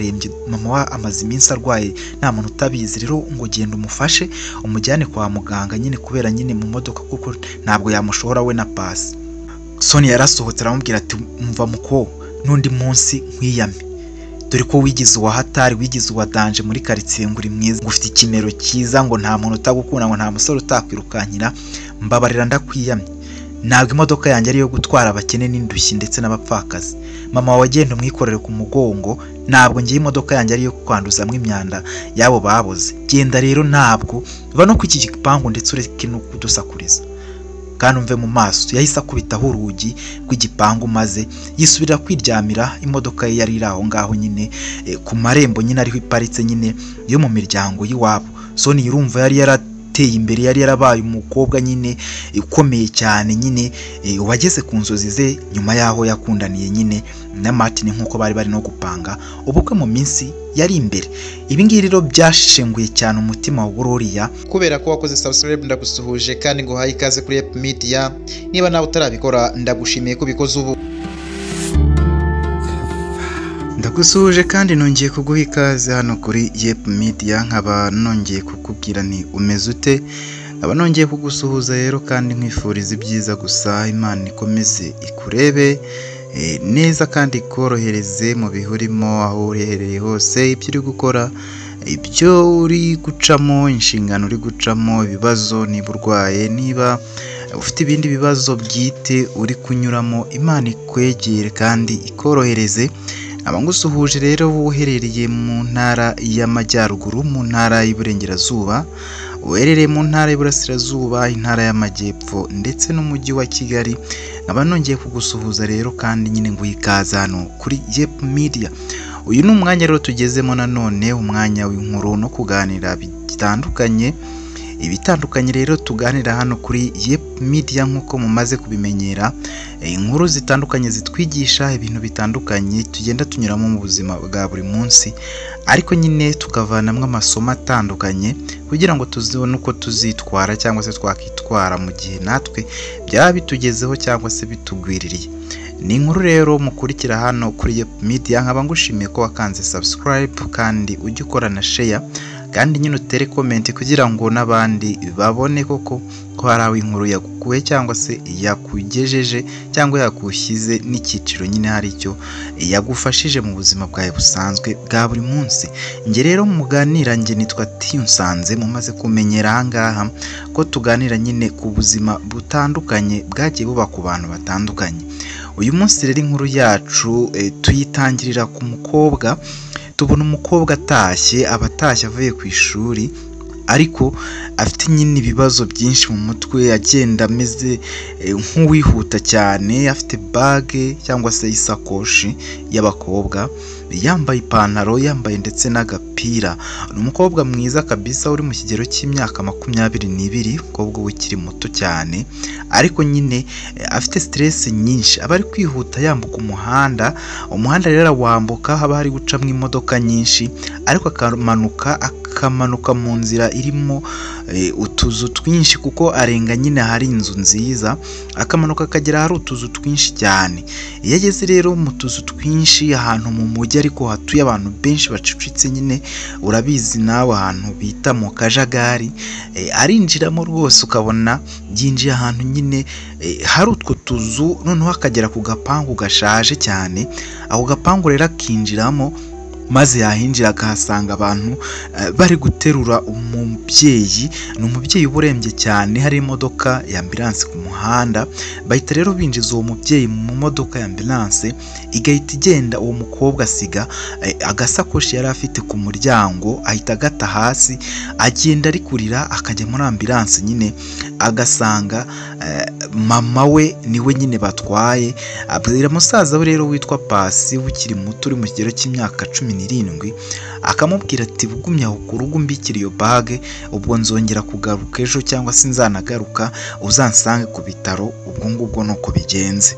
Ararembye, mama we amaze iminsi arwaye, nta muntu utabizi. Rero ngo genda umufashe umujyane kwa muganga nyine, kubera nyine mu modoka kuko ntabwo yamushobora we na Pasi. Sonia yarasohotse aramubwira ati: "Mva muko, n'undi munsi nkwiyame, dore ko wigize uwa hatari, wigize uwa danger muri karitsiye, ngo uri mwiza, ngo ufite ikimero cyiza, ngo nta muntu utagukunda, ngo nta musore utakwirukankira. Mbabarira, ndakwiyamye, ntabwo imodoka yanjye ari iyo gutwara abakene n'indushyi ndetse n'abapfakazi. Mama wawe agenda umwikorere ku mugongo, ntabwo ngiye imodoka yanjye ari iyo kwanduzamo imyanda y'abo baboze. Genda rero, ntabwo va no ku iki gipangu, ndetse ureke no kudusakuriza kandi umve mu maso." Yahise akubitaho urugi rw'igipangu maze yisubirira kwiryamira. Imodoka ye yari iri aho ngaho nyine ku marembo nyine, ariho iparitse nyine yo mu miryango y'iwabo. Sonia urumva yari yarateye imbere, yari yarabaye umukobwa nyine ukomeye cyane nyine, wageze ku nzozi ze nyuma y'aho yakundaniye nyine na Martin, nk'uko bari bari no gupanga ubukwe mu minsi yari imbere. Ibi ngibi rero byashenguye cyane umutima wa Gloria. Kubera ko wakoze subscribe, ndagusuhuje kandi nguhaye ikaze kuri Ep Media. Niba nawe utarabikora, ndagushimiye ko ubikoze ubu. Ndagusuhuje kandi nongeye kuguha ikaze hano kuri Yep Media, nkaba nongeye kukubwira nti: "Umeze ute?" Nkaba nongeye kugusuhuza rero kandi nkwifuriza ibyiza gusa. Imana ikomeze ikurebe neza kandi ikorohereze mu bihe urimo, aho uherereye hose, ibyo uri gukora, ibyo uri gucamo, inshingano uri gucamo, ibibazo, niba urwaye, niba ufite ibindi bibazo bwite uri kunyuramo, Imana ikwegere kandi ikorohereze. Nkaba ngusuhuje rero wowe uherereye mu ntara y'Amajyaruguru, mu ntara y'Iburengerazuba, uherereye mu ntara y'Iburasirazuba, intara y'Amajyepfo ndetse n'umujyi wa Kigali. Nkaba nongeye kugusuhuza rero kandi nyine nguha ikaze hano kuri Yep Media. Uyu ni umwanya rero tugezemo nanone, umwanya w'inkuru no kuganira bitandukanye, ibitandukanye rero tuganira hano kuri Yep Media. Nk'uko mumaze kubimenyera, inkuru zitandukanye zitwigisha ibintu bitandukanye tugenda tunyuramo mu buzima bwa buri munsi, ariko nyine tukavanamo amasomo atandukanye kugira ngo tuzibone uko tuzitwara cyangwa se twakwitwara mu gihe natwe byaba bitugezeho cyangwa se bitugwiririye. Ni inkuru rero mukurikira hano kuri Yep Media. Nkaba ngushimiye ko wakanze subscribe, kandi ujye ukora na share, kandi nyine utere comment kugira ngo n'abandi babone koko ko hari aho inkuru yagukuye cyangwa se yakugejeje cyangwa yakushyize n'icyiciro nyine, hari icyo yagufashije mu buzima bwawe busanzwe bwa buri munsi. Njye rero muganira, njye nitwa Tiyunsanze. Mumaze kumenyera aha ngaha ko tuganira nyine ku buzima butandukanye bwagiye buba ku bantu batandukanye. Uyu munsi rero inkuru yacu tuyitangirira ku mukobwa. Tubona umukobwa atashye, aba atashye avuye ku ishuri, ariko afite nyine ibibazo byinshi mu mutwe, agenda ameze nk'uwihuta cyane, afite bag cyangwa se isakoshi y'abakobwa, yambaye ipantaro, yambaye ndetse n'agapira. Ni umukobwa mwiza kabisa uri mu kigero cy'imyaka 22, umukobwa ukiri muto cyane, ariko nyine afite stress nyinshi. Aba ari kwihuta yambuka umuhanda. Umuhanda rero arawambuka, haba hari gucamo imodoka nyinshi, ariko akamanuka, akamanuka mu nzira irimo utuzu twinshi, kuko arenga nyine ahari inzu nziza, akamanuka akagera ahari utuzu twinshi cyane. Iyo ageze rero mu tuzu twinshi, ahantu mu mujyi ariko hatuye abantu benshi bacucitse nyine, urabizi nawe ahantu bita mu kajagari, arinjiramo rwose ukabona yinjiye ahantu nyine hari utwo tuzu, noneho akagera ku gapangu gashaje cyane. Ako gapangu rero akinjiramo, maze yahinjira akahasanga abantu bari guterura umubyeyi. Ni umubyeyi uba urembye cyane. Hari imodoka ya ambulance ku muhanda, bahita rero binjiza uwo mubyeyi mu modoka ya ambulance, igahita igenda. Uwo mukobwa asiga agasakoshi yari afite ku muryango, ahita agata hasi, agenda ari kurira, akajya muri ambulance nyine, agasanga mama we niwe nyine batwaye. Abwira musaza we rero witwa Pasi, ukiri muto, uri mu kigero cy'imyaka 17, akamubwira ati: "Bugumye aho ku rugo umbikire iyo bag, ubwo nzongera kugaruka ejo cyangwa se nzanagaruka uzansange ku bitaro." Ubwo ngubwo ni uko bigenze.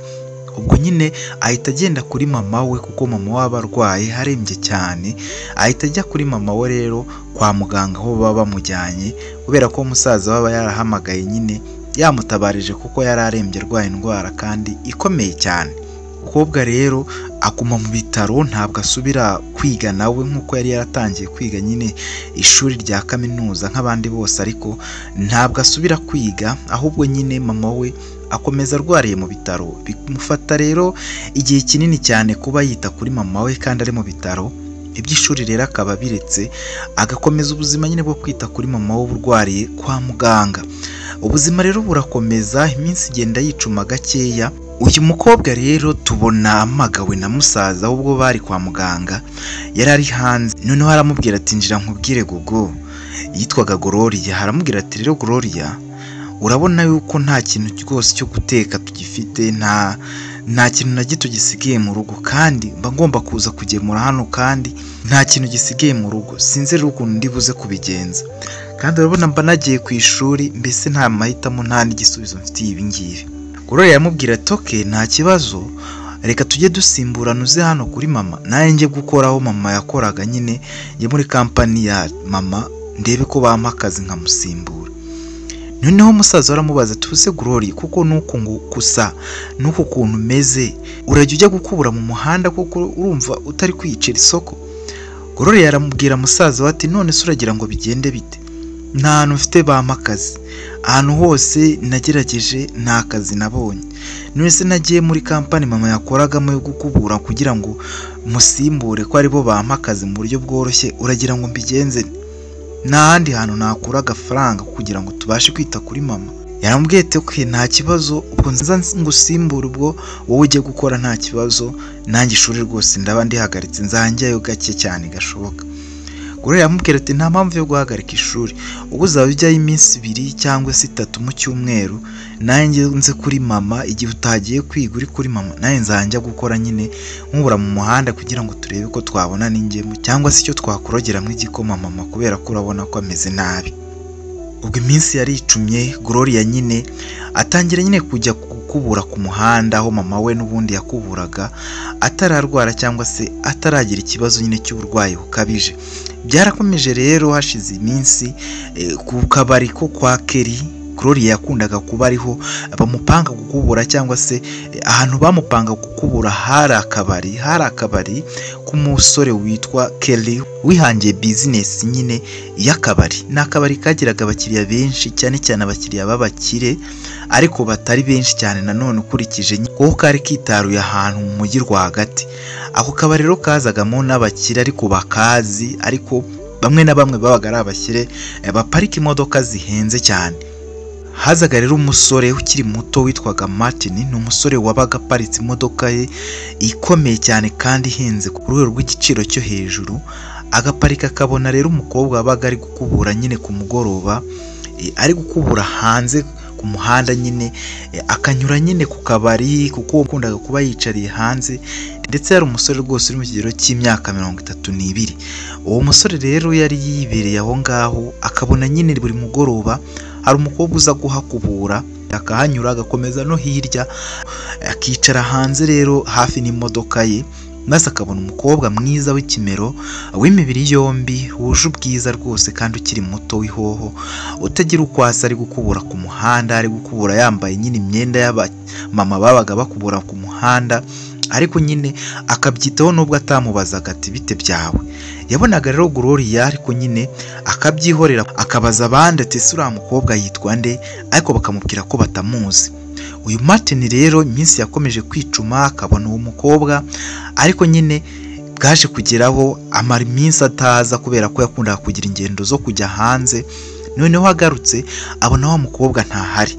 Ubwo nyine ahita agenda kuri mama we, kuko mama we aba arwaye, arembye cyane. Ahita ajya kuri mama we rero kwa muganga aho baba bamujyanye, kubera ko musaza we aba yarahamagaye nyine yamutabarije, kuko yari arembye, arwaye indwara kandi ikomeye cyane. Umukobwa rero Aguma mu bitaro, ntabwo asubira kwiga nawe nk'uko yari yaratangiye kwiga nyine ishuri rya kaminuza nk'abandi bose, ariko ntabwo asubira kwiga, ahubwo nyine mama we akomeza arwariye mu bitaro. Bimufata rero igihe kinini cyane kuba yita kuri mama we kandi ari mu bitaro. Iby'ishuri rero akaba abiretse, agakomeza ubuzima nyine bwo kwita kuri mama we urwariye kwa muganga. Ubuzima rero burakomeza, iminsi igenda yicuma gakeya. Uyu mukobwa rero tubona amagawe na musaza ubwo bari kwa muganga, yari ari hanze. Noneho aramubwira ati njira nkubwire gogo. Yitwaga Gloria. Aramubwira ati rero Gloria, urabona yuko nta kintu rwose cyo guteka tugifite, nta kintu na gito gisigaye mu rugo, kandi mba ngomba kuza kugemura hano, kandi nta kintu gisigaye mu rugo, sinzi rero ukuntu ndi buze kubigenza, kandi urabona mba nagiye ku ishuri, mbese nta mahitamo, nta n'igisubizo mfitiye ibi ngibi. Gloria aramubwira ati okay, nta kibazo, reka tujye dusimburana, uze hano kuri mama, nawe njye gukora aho mama yakoraga nyine, njye muri kampani ya mama ndebe ko bampa akazi nkamusimbura. Noneho umusaza aramubaza ati ese Gloria, kuko nuku ngo gusa nuku kuntu umeze, urajya ujya gukubura mu muhanda kuko urumva utari kwiyicira isoko? Gloria aramubwira musaza we ati none se uragira ngo bigende bite? Nta hantu mfite bampa akazi, ahantu hose nagerageje nta kazi nabonye. None se nagiye muri kampani mama yakoragamo yo gukubura kugira ngo musimbure ko aribo bampa akazi mu buryo bworoshye, uragira ngo mbigenze? Nta handi hantu nakura agafaranga kugira ngo tubashe kwita kuri mama. Yaramubwiye ati okay, nta kibazo, ubwo nza ngusimbure, ubwo wowe ujye gukora nta kibazo, nanjye ishuri rwose ndaba ndihagaritse, nzajyayo gake cyane gashoboka. Gloria aramubwira ati nta mpamvu yo guhagarika ishuri, ubwo uzaba ujyayo iminsi 2 cyangwa se 3 mu cyumweru, nanjye nze kuri mama, igihe utagiye kwiga uri kuri mama, nanjye nzajya gukora nyine nkubura mu muhanda kugira ngo turebe ko twabona n'ingemu cyangwa se icyo twakurogeramo igikoma mama, kubera ko urabona ko ameze nabi. Ubwo iminsi yaricumye, Gloria nyine atangira nyine kujya gukubura ku muhanda aho mama we n'ubundi yakuburaga atararwara cyangwa se ataragira ikibazo nyine cy'uburwayi bukabije. Byarakomeje rero, hashize iminsi ku kabari ko kwa Kelly, Gloria yakundaga kuba ariho bamupanga gukubura, cyangwa se ahantu bamupanga gukubura hari akabari k'umusore witwa Kelly wihangiye bizinesi nyine y'akabari. Ni akabari kagiraga abakiriya benshi, cyane cyane abakiriya b'abakire, ariko batari benshi cyane nanone ukurikije kuko kari kitaruye ahantu mu mujyi rwagati. Ako kabari rero kazagamo n'abakire ariko bakazi, ariko bamwe na bamwe babaga ari abakire baparika imodoka zihenze cyane. Hazaga rero umusore ukiri muto witwaga Martin, ni umusore wabaga aparitse imodoka ye ikomeye cyane kandi ihenze ku rwego rw'igiciro cyo hejuru, agaparika akabona rero umukobwa wabaga ari gukubura nyine ku mugoroba, ari gukubura hanze ku muhanda nyine, akanyura nyine ku kabari kuko yakundaga kuba yicariye hanze, ndetse yari umusore rwose uri mu kigero cy'imyaka 32. Uwo musore rero yari yibereye aho ngaho, akabona nyine buri mugoroba hari umukobwa uza guhakubura, akahanyura agakomeza no hirya, akicara hanze rero hafi n'imodoka ye, maze akabona umukobwa mwiza w'ikimero, w'imibiri yombi, wuje ubwiza rwose kandi ukiri muto w'ihoho, utagira uko asa, ari gukubura ku muhanda, ari gukubura yambaye nyine imyenda y'abamama babaga bakubura ku muhanda, ariko nyine akabyitaho nubwo atamubazaga ati bite byawe. Yabonaga rero Gloria ariko nyine akabyihorera, akabaza abandi ati ese uriya mukobwa yitwa nde, ariko bakamubwira ko batamuzi. Uyu Martin rero iminsi yakomeje kwicuma, akabona uwo mukobwa, ariko nyine bwaje kugeraho amara iminsi ataza kubera ko yakundaga kugira ingendo zo kujya hanze. Noneho agarutse abona wa mukobwa ntahari.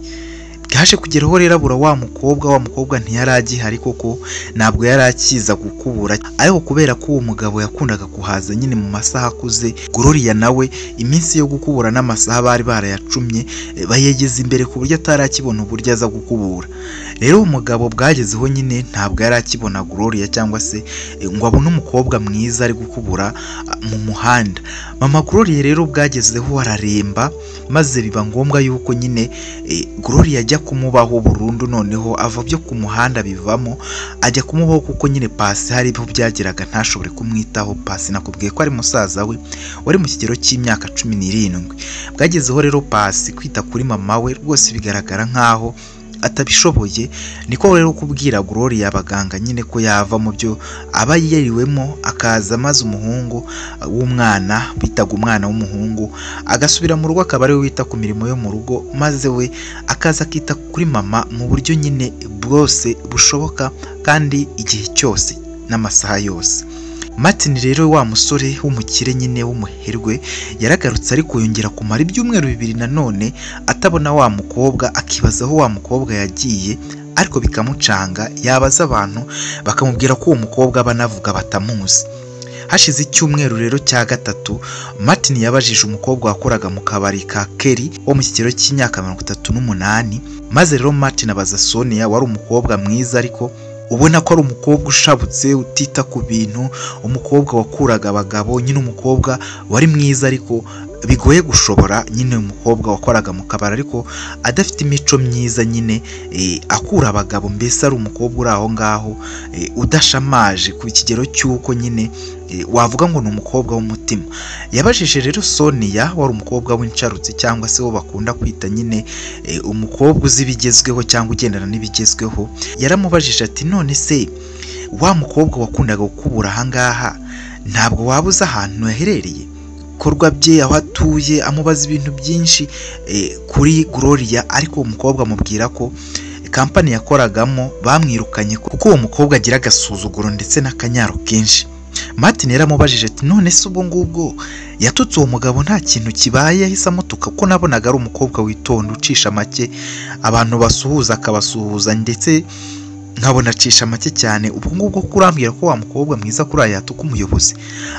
Bwaje kugeraho rero abura wa mukobwa ntiyari agihari koko, ntabwo yari akiza gukubura, ariko kubera ko uwo mugabo yakundaga kuhaza nyine mu masaha akuze, Gloria nawe iminsi yo gukubura n'amasaha bari barayacumye bayegeza imbere ku buryo atari akibona uburyo aza gukubura. Rero uwo mugabo bwagezeho nyine ntabwo yari akibona Gloria cyangwa se ngo abone umukobwa mwiza ari gukubura mu muhanda. Mama Gloria rero bwagezeho araremba, maze biba ngombwa yuko nyine Gloria ajya kumubaho burundu. Noneho ava byo ku muhanda bivamo ajya kumubaho, kuko nyine Pasi hari ibyo byageraga ntashobore kumwitaho. Pasi nakubwiye ko ari musaza we wari mu kigero cy'imyaka 17. Bwagezeho rero Pasi kwita kuri mama we rwose bigaragara nkaho atabishoboye. Niko rero kubwira Gloria abaganga nyine ko yava mu byo aba yiriwemo akaza, maze umuhungu w'umwana bitaga umwana w'umuhungu agasubira mu rugo, akaba ariwe wita ku mirimo yo mu rugo, maze we akaza akita kuri mama mu buryo nyine bwose bushoboka kandi igihe cyose n'amasaha yose. Martin rero wa musore w'umukire nyine w'umuherwe yaragarutse, ariko yongera kumara ibyumweru 2 nanone atabona wa mukobwa, akibaza aho wa mukobwa yagiye, ariko bikamucanga, yabaza abantu bakamubwira ko uwo mukobwa aba anavuga batamuzi. Hashize icyumweru rero cya 3, Martin yabajije umukobwa wakoraga mu kabari ka Kelly wo mu kigero cy'imyaka 38, maze rero Martin abaza Sonia wari umukobwa mwiza ariko ubona ko ari umukobwa ushabutse utita ku bintu, umukobwa wakuraga abagabo nyine, umukobwa wari mwiza ariko bigoye gushobora nyine, umukobwa wakoraga mu kabari ariko adafite imico myiza nyine, akura abagabo, mbese ari umukobwa uri aho ngaho udashamaje ku kigero cy'uko nyine wavuga ngo ni umukobwa w'umutima. Yabajije rero Sonia wari umukobwa w'insharutse cyangwa se wo bakunda kwita nyine umukobwa uzi ibigezweho cyangwa ugendana n'ibigezweho, yaramubajije ati none se wa mukobwa wakundaga gukubura aha ngaha ntabwo waba uzi ahantu yaherereye, ibikorwa bye, aho atuye? Amubaza ibintu byinshi kuri Gloria, ariko uwo mukobwa amubwira ko kampani yakoragamo bamwirukanye kuko uwo mukobwa agira agasuzuguro ndetse n'akanyaro kenshi. Martin yaramubajije ati none se ubwo ngubwo yatutse uwo mugabo nta kintu kibaye yahise amutuka, kuko nabonaga ari umukobwa witonda ucisha make, abantu basuhuza akabasuhuza ndetse nkabona acisha make cyane, ubwo ngubwo kurambwira ko wa mukobwa mwiza kuri aya yatuka umuyobozi?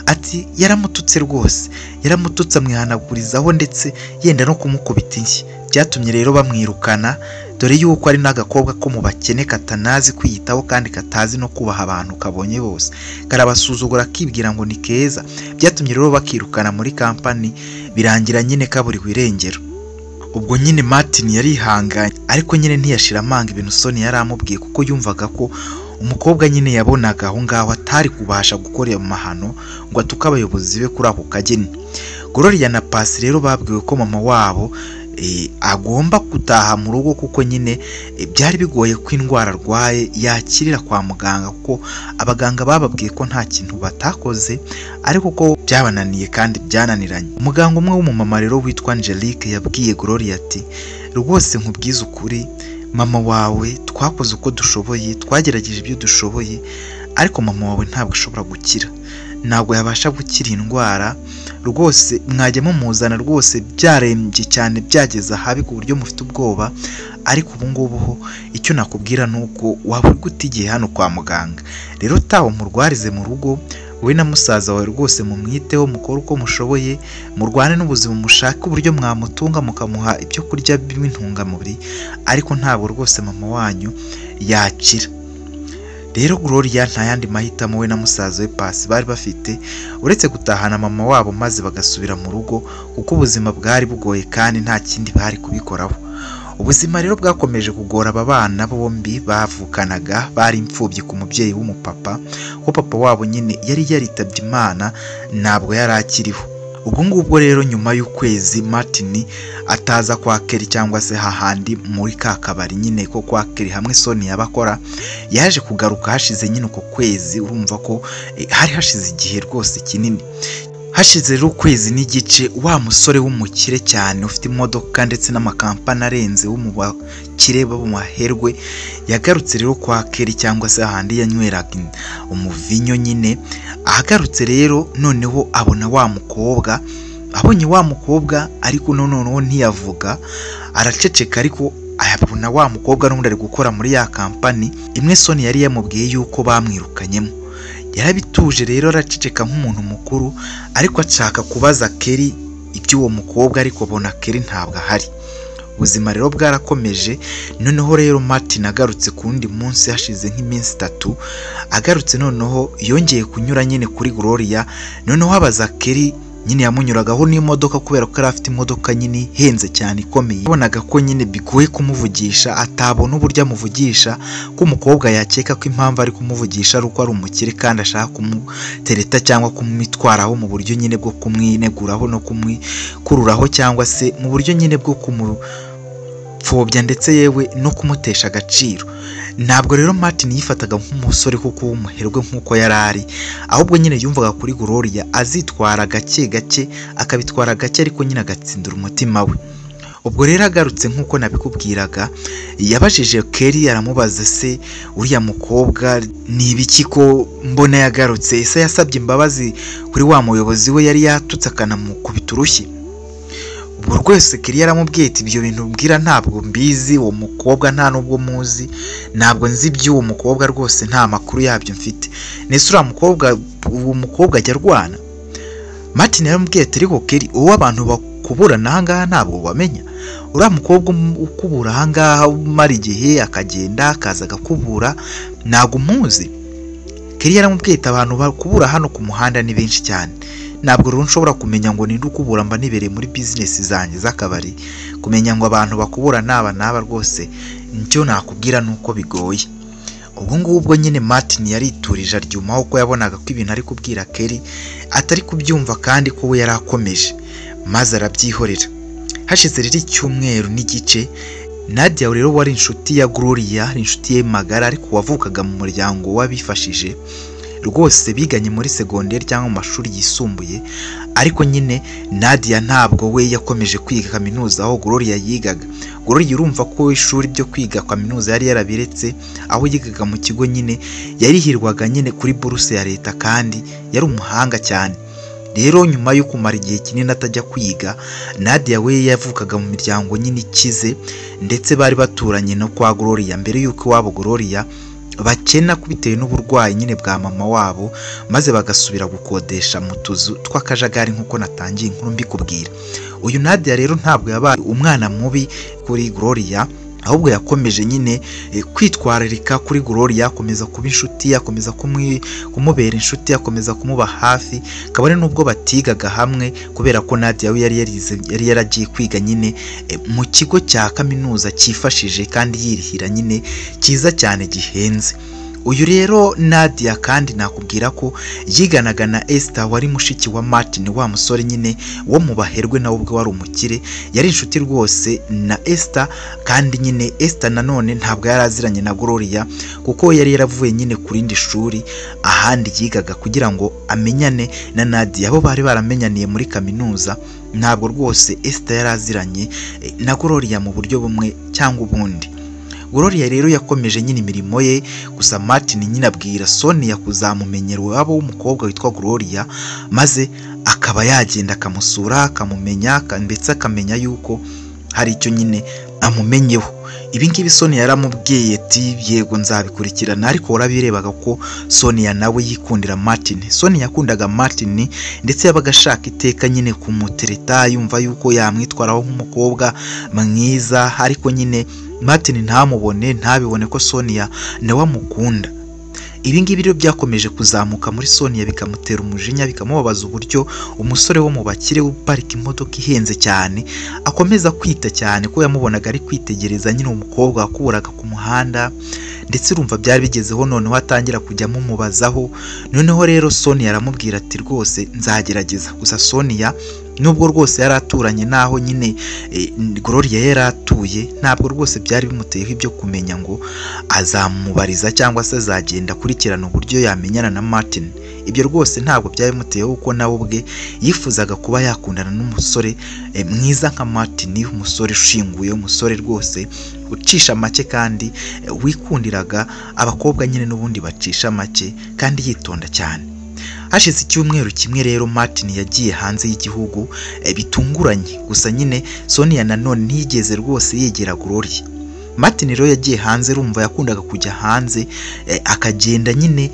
Ati yaramututse rwose, yaramututse amwihanagurizaho ndetse yenda no kumukubita inshyi, byatumye rero bamwirukana, dore yuko ari n'agakobwa ko mu bakene katanazi kwiyitaho kandi katazi no kubaha abantu kabonye bose, karabasuzugura kibwira ngo ni keza, byatumye rero bakirukana muri kampani, birangira nyine kaburiwe irengero. Ubwo nyine Martin yarihanganye ariko nyine ntiyashira amanga ibintu Sonia yari amubwiye, kuko yumvaga ko umukobwa nyine yabonaga aho ngaho atari kubasha gukora amahano ngo atuke abayobozi be kuri ako kageni. Gloria na Pasi rero babwiwe ko mama wabo agomba gutaha mu rugo, kuko nyine byari bigoye ko indwara arwaye yakirira kwa muganga, kuko abaganga bababwiye ko nta kintu batakoze ariko ko byabananiye kandi byananiranye. Umuganga umwe w'umumama rero witwa Angelique yabwiye Gloria ati rwose nkubwize ukuri, mama wawe twakoze uko dushoboye, twagerageje ibyo dushoboye, ariko mama wawe ntabwo ashobora gukira, ntabwo yabasha gukira indwara rwose, mwajya mumuzana rwose byarembye cyane byageze ahabi ku buryo mufite ubwoba, ariko ubu ngubu ho icyo nakubwira ni uko waba uri guta igihe hano kwa muganga, rero tawe murwarize mu rugo, wowe na musaza wawe rwose mumwiteho, mukore uko mushoboye, murwane n'ubuzima, mushake uburyo mwamutunga mukamuha ibyo kurya by'intungamubiri, ariko ntabwo rwose mama wanyu yakira. Rero Gloria nta yandi mahitamo we na musaza we Pasi bari bafite uretse gutahana mama wabo maze bagasubira mu rugo, kuko ubuzima bwari bugoye kandi nta kindi bari kubikoraho. Ubuzima rero bwakomeje kugora aba bana bombi bavukanaga, bari imfubyi ku mubyeyi w'umupapa, ko papa wabo nyine yari yaritabye Imana ntabwo yari akiriho. Ubwo ngubwo rero nyuma y'ukwezi Martin ataza kwa Kelly cyangwa se hahandi muri ka kabari nyine ko kwa Kelly hamwe Sonia yabakora, yaje kugaruka hashize nyine uko kwezi, urumva ko hari hashize igihe rwose kinini. Hashize rero ukwezi n'igice, wa musore w'umukire cyane ufite imodoka ndetse n'amakampani arenze wo mu bakire bo mu maherwe, yagarutse rero kwa Kelly cyangwa se ahandi yanyweraga umuvinyo nyine. Ahagarutse rero noneho abona wa mukobwa, abonye wa mukobwa ariko noneho ntiyavuga, araceceka, ariko abona wa mukobwa n'ubundi ari gukora muri ya kampani imwe Sonia yari yamubwiye yuko bamwirukanyemo. Yarabituje rero araceceka nk'umuntu mukuru, ariko ashaka kubaza Kelly iby'uwo mukobwa, ariko abona Kelly ntabwo ahari. Ubuzima rero bwarakomeje. Noneho rero Martin agarutse ku wundi munsi hashize nk'iminsi 3, agarutse noneho yongeye kunyura nyine kuri Gloria, noneho abaza Kelly nyine yamunyuragaho n'imodoka kubera ko yari afite imodoka nyine ihenze cyane ikomeye, yabonaga ko nyine bigoye kumuvugisha, atabona uburyo amuvugisha, ko umukobwa yakeka ko impamvu ari kumuvugisha ari uko ari umukire kandi ashaka kumutereta cyangwa kumwitwaraho mu buryo nyine bwo kumwineguraho no kumwikururaho, cyangwa se mu buryo nyine bwo kumupfobya ndetse yewe no kumutesha agaciro. Ntabwo rero Martin yifataga nk'umusore kuko w'umuherwe nk'uko yari ari, ahubwo nyine yumvaga kuri Gloria azitwara gake gake, akabitwara gake ariko nyine agatsindira umutima we. Ubwo rero agarutse nk'uko nabikubwiraga, yabajije Kelly aramubaza, se uriya mukobwa ni ibiki ko mbona yagarutse? Ese yasabye imbabazi kuri wa muyobozi we yari yatutse akanamukubita urushyi? Ubwo rwose Kelly yaramubwiye ati ibyo bintu mbwira ntabwo mbizi, uwo mukobwa nta nubwo muzi, ntabwo nzi iby'uwo mukobwa rwose, nta makuru yabyo mfite. Nese uriya mukobwa, uwo mukobwa ajya arwana? Martin yaramubwiye ati ariko Kelly, uwo abantu bakuburana aha ngaha ntabwo bamenya. Uriya mukobwa ukubura aha ngaha umara igihe akagenda akaza agakubura ntabwo umuzi. Kelly yaramubwiye ati abantu bakubura hano ku muhanda ni benshi cyane, ntabwo rero nshobora kumenya ngo ninde ukubura, mba nibereye muri bizinesi zanjye z'akabari, kumenya ngo abantu bakubura n'aba n'aba rwose nicyo nakubwira nuko bigoye. Ubwo ngubwo nyine Martin yariturije aryumaho ko yabonaga ko ibintu ari kubwira Kelly atari kubyumva kandi ko we yari akomeje, maze arabyihorera. Hashize rero icyumweru n'igice, Nadia rero wari inshuti ya Gloria, inshuti ye magara ariko wavukaga mu muryango w'abifashije, rwose biganye muri segonderi cyangwa mu mashuri yisumbuye, ariko nyine Nadia ntabwo we yakomeje kwiga kaminuza aho Gloria yigaga. Gloria urumva ko ishuri ryo kwiga kaminuza yari yarabiretse, aho yigaga mu kigo nyine yarihirwaga nyine kuri buruse ya leta kandi yari umuhanga cyane. Rero nyuma yo kumara igihe kinini atajya kwiga, Nadia we yavukaga mu miryango nyine ikize, ndetse bari baturanye no kwa Gloria mbere y'uko iwabo Gloria bakena bitewe n'uburwayi nyine bwa mama wabo, maze bagasubira gukodesha mu tuzu tw'akajagari nk'uko natangiye inkuru mbikubwira. Uyu Nadia rero ntabwo yabaye umwana mubi kuri Gloria, ahubwo yakomeje nyine kwitwararika kuri Gloria, akomeza kuba inshuti, akomeza kumubera inshuti, akomeza kumuba hafi, kabone nubwo batigaga hamwe kubera ko Nadia we yari yaragiye kwiga nyine mu kigo cya kaminuza cyifashije kandi yirihira nyine cyiza cyane gihenze. Uyu rero Nadia kandi nakubwira ko yiganaga na Esther wari mushiki wa Martin, wa musore nyine wo mu baherwe nawe ubwe wari umukire, yari inshuti rwose na Esther. Kandi nyine Esther nanone ntabwo yari aziranye na Gloria kuko yari yaravuye nyine ku rindi shuri ahandi yigaga kugira ngo amenyane na Nadia, bo bari baramenyaniye muri kaminuza. Ntabwo rwose Esther yari aziranye na Gloria mu buryo bumwe cyangwa ubundi. Gloria rero yakomeje nyine imirimo ye, gusa Martin nyine abwira Sonia kuzamumenyera iwabo w'umukobwa witwa Gloria, maze akaba yagenda akamusura akamumenya, ndetse akamenya yuko hari icyo nyine amumenyeho. Ibi ngibi Sonia yaramubwiye ati yego nzabikurikirana, ariko warabirebaga ko Sonia nawe yikundira Martin. Sonia yakundaga Martin ndetse yabaga ashaka iteka nyine kumutereta, yumva yuko yamwitwaraho nk'umukobwa mwiza, ariko nyine Martin ntamubone, ntabibone ko Sonia nawe amukunda. Ibi ngibi rero byakomeje kuzamuka muri Sonia bikamutera umujinya, bikamubabaza uburyo umusore wo mu bakire uparika imodoka ihenze cyane akomeza kwita cyane ko yamubonaga ari kwitegereza nyine umukobwa wakuburaga ku muhanda, ndetse urumva byari bigezeho noneho atangira kujya amumubazaho. Noneho rero Sonia aramubwira ati rwose nzagerageza. Gusa Sonia nubwo rwose yari aturanye naho nyine Gloria yari atuye, ntabwo rwose byari bimuteyeho ibyo kumenya ngo azamubariza cyangwa se azagenda akurikirana uburyo yamenyana na Martin. Ibyo rwose ntabwo byari bimuteyeho kuko nawe ubwe yifuzaga kuba yakundana n'umusore mwiza nka Martin, umusore ushinguye, umusore rwose ucisha make kandi wikundiraga abakobwa nyine n'ubundi bacisha make kandi yitonda cyane. Hashize icyumweru kimwe rero Martin yagiye hanze y'igihugu bitunguranye, gusa nyine Sonia nanone ntiyigeze rwose yegera Gloria. Martin rero yagiye hanze, urumva yakundaga kujya hanze akagenda nyine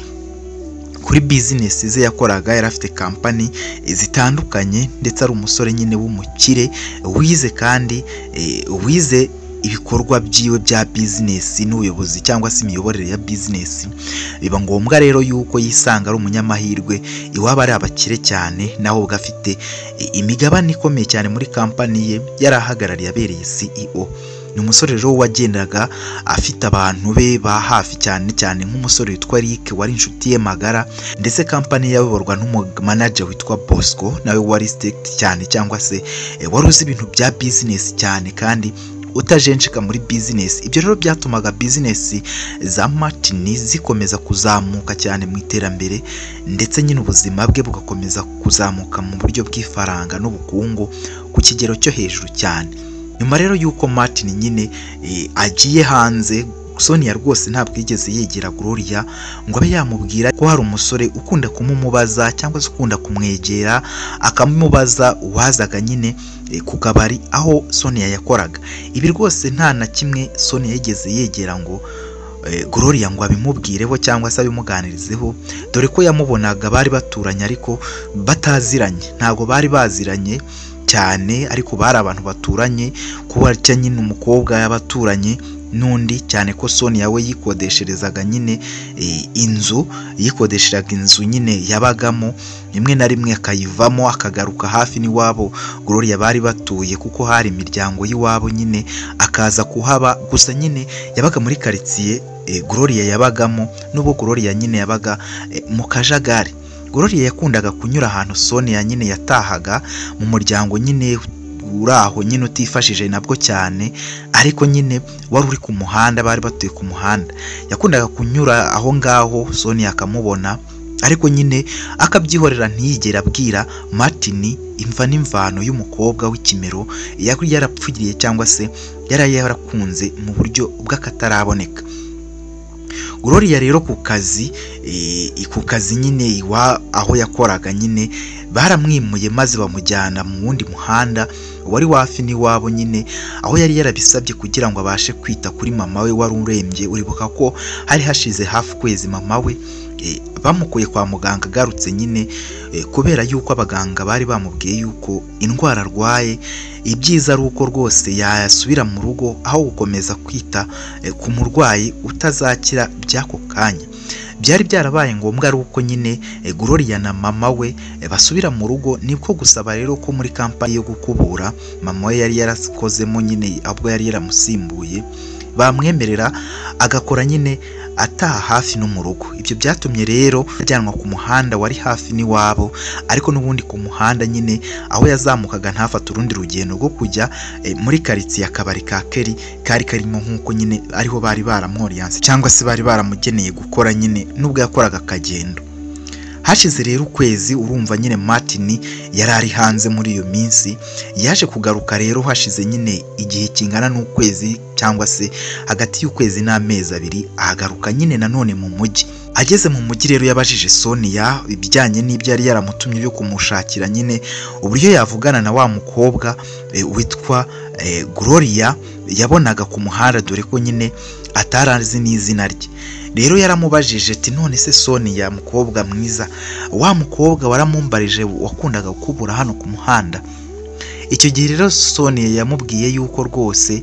kuri bizinesi ze yakoraga, yari afite kampani zitandukanye, ndetse ari umusore nyine w'umukire wize kandi wize ibikorwa byiwe bya bizinesi n'ubuyobozi cyangwa se imiyoborere ya bizinesi. Biba ngombwa rero yuko yisanga ari umunyamahirwe, iwaba ari abakire cyane, nawe ubwo afite imigabane ikomeye cyane muri kampani ye yari ahagarariye abereye CEO. Ni umusore rero wagendaga afite abantu be ba hafi cyane cyane nk'umusore witwa Rick wari inshuti ye magara, ndetse kampani yayoborwa n'umumanager witwa Bosco nawe wari strict cyane cyangwa se wari uzi ibintu bya bizinesi cyane kandi utajenjeka muri bizinesi. Ibyo rero byatumaga bizinesi za Martin zikomeza kuzamuka cyane mu iterambere, ndetse nyine ubuzima bwe bugakomeza kuzamuka mu buryo bw'ifaranga n'ubukungu ku kigero cyo hejuru cyane. Nyuma rero y'uko Martin nyine agiye hanze, Sonia rwose ntabwo yigeze yegera Gloria ngo abe yamubwira ko hari umusore ukunda kumumubaza cyangwa se ukunda kumwegera akamubaza uwazaga nyine ku kabari aho Sonia yakoraga. Ibi rwose nta na kimwe Sonia yigeze yegera ngo Gloria ngo abimubwireho cyangwa se abimuganirizeho, dore ko yamubonaga bari baturanye ariko bataziranye, ntabwo bari baziranye cyane, ariko bari abantu baturanye, kuba nyine umukobwa y'abaturanye n'undi, cyane ko Sonia we yikodesherezaga nyine inzu, yikodesheraga inzu nyine yabagamo, rimwe na rimwe akayivamo akagaruka hafi n'iwabo Gloria bari batuye, kuko hari imiryango y'iwabo nyine akaza kuhaba. Gusa nyine yabaga muri quartier Gloria yabagamo, nubwo Gloria nyine yabaga mu kajagari. Gloria yakundaga kunyura ahantu Sonia nyine yatahaga mu muryango nyine uraho nyine utifashije nabwo cyane, ariko nyine wari uri ku muhanda, bari batuye ku muhanda. Yakundaga kunyura aho ngaho Sonia akamubona, ariko nyine akabyihorera ntiyigera abwira Martin imva n'imvano y'umukobwa w'ikimero yari yarapfugiriye cyangwa se yari yarakunze mu buryo bw'akataraboneka. Gloria rero ku kazi nyine aho yakoraga nyine baramwimuye maze bamujyana mu wundi muhanda wari wafi n'iwabo nyine, aho yari yarabisabye kugira ngo abashe kwita kuri mama we wari urembye. Uribuka ko hari hashize hafi kwezi mama we bamukuye kwa muganga agarutse nyine, kubera yuko abaganga bari bamubwiye yuko indwara arwaye ibyiza ari uko rwose yasubira mu rugo aho gukomeza kwita ku murwayi utazakira by'ako kanya. Byari byarabaye ngombwa ari uko nyine Gloria na mama we basubira mu rugo, nibwo gusaba rero ko muri kampani yo gukubura mama we yari yarakozemo nyine ahubwo yari yaramusimbuye, bamwemerera agakora nyine ataha hafi no mu rugo. Ibyo byatumye rero ajyanwa ku muhanda wari hafi n'iwabo, ariko n'ubundi ku muhanda nyine aho yazamukaga ntafate urundi rugendo rwo kujya muri quartier akabari ka Kelly kari karimo, nk'uko nyine ariho bari baramworiyanse cyangwa se bari baramugeneye gukora nyine nubwo yakoraga akagendo. Hashize rero ukwezi, urumva nyine Martin yari ari hanze muri iyo minsi, yaje kugaruka rero hashize nyine igihe kingana n'ukwezi cyangwa se hagati y'ukwezi n'amezi abiri, ahagaruka nyine nanone mu mujyi. Ageze mu mujyi rero yabajije Sonia ibijyanye n'ibyo yari yaramutumye byo kumushakira nyine uburyo yavugana na wa mukobwa witwa Gloria yabonaga ku muhanda, dore ko nyine atarazi n'izina rye. Rero yaramubajije ati none se Sonia mukobwa mwiza, wa mukobwa waramumbarije wakundaga gukubura hano ku muhanda? Icyo gihe rero Sonia yamubwiye yuko rwose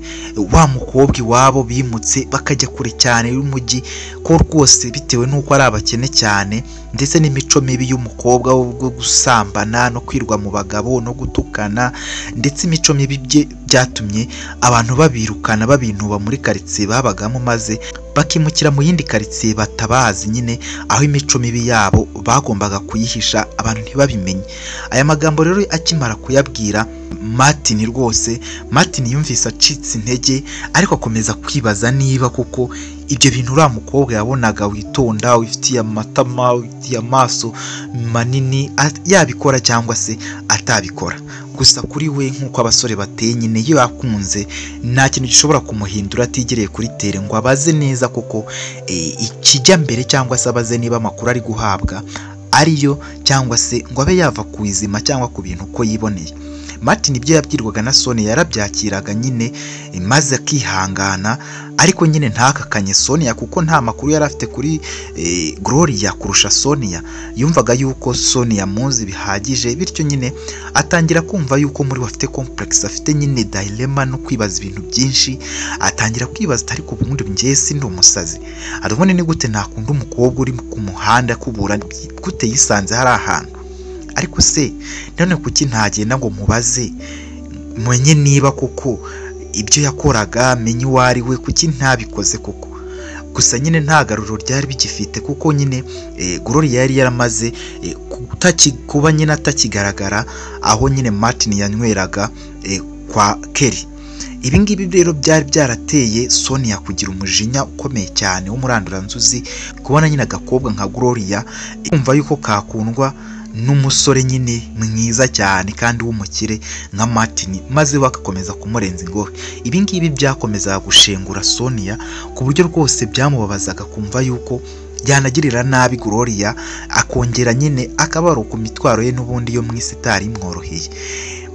wa mukobwa iwabo bimutse bakajya kure cyane y'umujyi, ko rwose bitewe n'uko ari abakene cyane ndetse n'imico mibi y'umukobwa wo gusambana no kwirwa mu bagabo no gutukana, ndetse imico mibi byatumye abantu babirukana babinuba muri quartier babagamo, maze bakimukira mu yindi quartier batabazi nyine, aho imico mibi yabo bagombaga kuyihisha abantu ntibabimenye. Aya magambo rero akimara kuyabwira Martin, rwose Martin yumvise acitse intege, ariko akomeza kwibaza niba koko ibyo bintu uriya mukobwa yabonaga witonda, wifitiye amatama, wifitiye amaso manini, yabikora cyangwa se atabikora. Gusa kuri we nk'uko abasore bateye nyine, iyo yakunze nta kintu gishobora kumuhindura atigereye kuri tere ngo abaze neza koko ikijya mbere, cyangwa se abaze niba amakuru ari guhabwa ariyo, cyangwa se ngo abe yava ku izima cyangwa ku bintu uko yiboneye. Martin ibyo yabwirwaga na Sonia yarabyakiraga nyine maze akihangana, ariko nyine ntakakanye Sonia kuko nta makuru yari afite kuri Gloria kurusha Sonia. Yumvaga yuko Sonia muzi bihagije, bityo nyine atangira kumva yuko muri we afite complex, afite nyine dilemma no kwibaza ibintu byinshi. Atangira kwibaza ariko ubundi njye si ndi umusazi, arabona ni gute nakunda umukobwa uri ku muhanda kubura, gute yisanze hari ahantu, ariko se none kuki ntagenda ngo mubaze mwenye niba koko ibyo yakoraga menye uwo ari we, kuki ntabikoze koko? Gusa nyine nta garuriro ryari bigifite, kuko nyine Gloria yari yaramaze kuba nyine atakigaragara aho nyine Martin yanyweraga kwa Kelly. Ibi ngibi rero byari byarateye Sonia kugira umujinya ukomeye cyane w'umuranduranzuzi, kubona nyine agakobwa nka Gloria kumva yuko kakundwa n'umusore nyine mwiza cyane kandi w'umukire nka Martin, maze bagakomeza kumurenza ingohe. Ibi ngibi byakomezaga gushengura Sonia ku buryo rwose byamubabazaga kumva yuko yanagirira nabi Gloria, akongera nyine akabaro ku mitwaro ye n'ubundi yo mu isi itari imworoheye.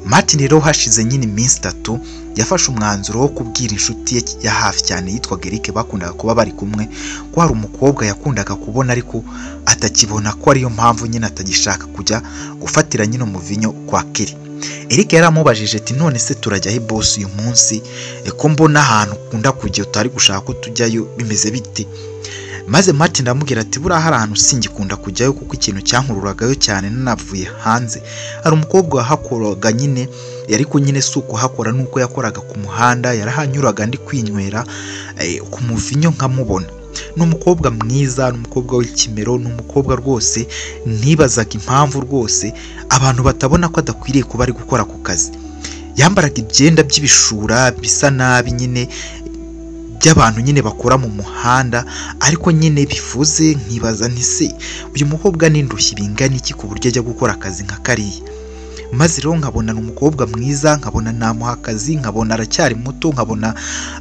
Martin rero hashize nyine iminsi 3 yafashe umwanzuro wo kubwira inshuti ye ya hafi cyane yitwaga Eric, bakundaga kuba bari kumwe, ko hari umukobwa yakundaga kubona ariko atakibona, ko ariyo mpamvu nyine atagishaka kujya gufatira nyine umuvinyo kwa Kelly. Eric yaramubajije ati none se turajya he boss uyu munsi, ko mbona ahantu ukunda kujya utari gushaka ko tujyayo, bimeze bite? Maze Martin aramubwira ati buriya hari ahantu singikunda kujyayo kuko ikintu cyankururagayo cyane nanavuye hanze, hari umukobwa wahakoraga nyine, ariko nyine si ukuhakora nuko yakoraga ku muhanda, yarahanyuraga ndi kwinywera ku muvinyo nkamubona. Ni umukobwa mwiza, ni umukobwa w'ikimero, ni umukobwa rwose ntibazaga impamvu rwose abantu batabona ko adakwiriye kuba ari gukora ku kazi. Yambaraga ibyenda by'ibishura bisa nabi nyine by'abantu nyine bakora mu muhanda, ariko nyine bifuze nkibaza nti se uyu mukobwa n'indushyi bingana iki ku buryo ajya gukora akazi nka kariya? Maze rero nkabona ni umukobwa mwiza, nkabona namuha akazi, nkabona aracyari muto, nkabona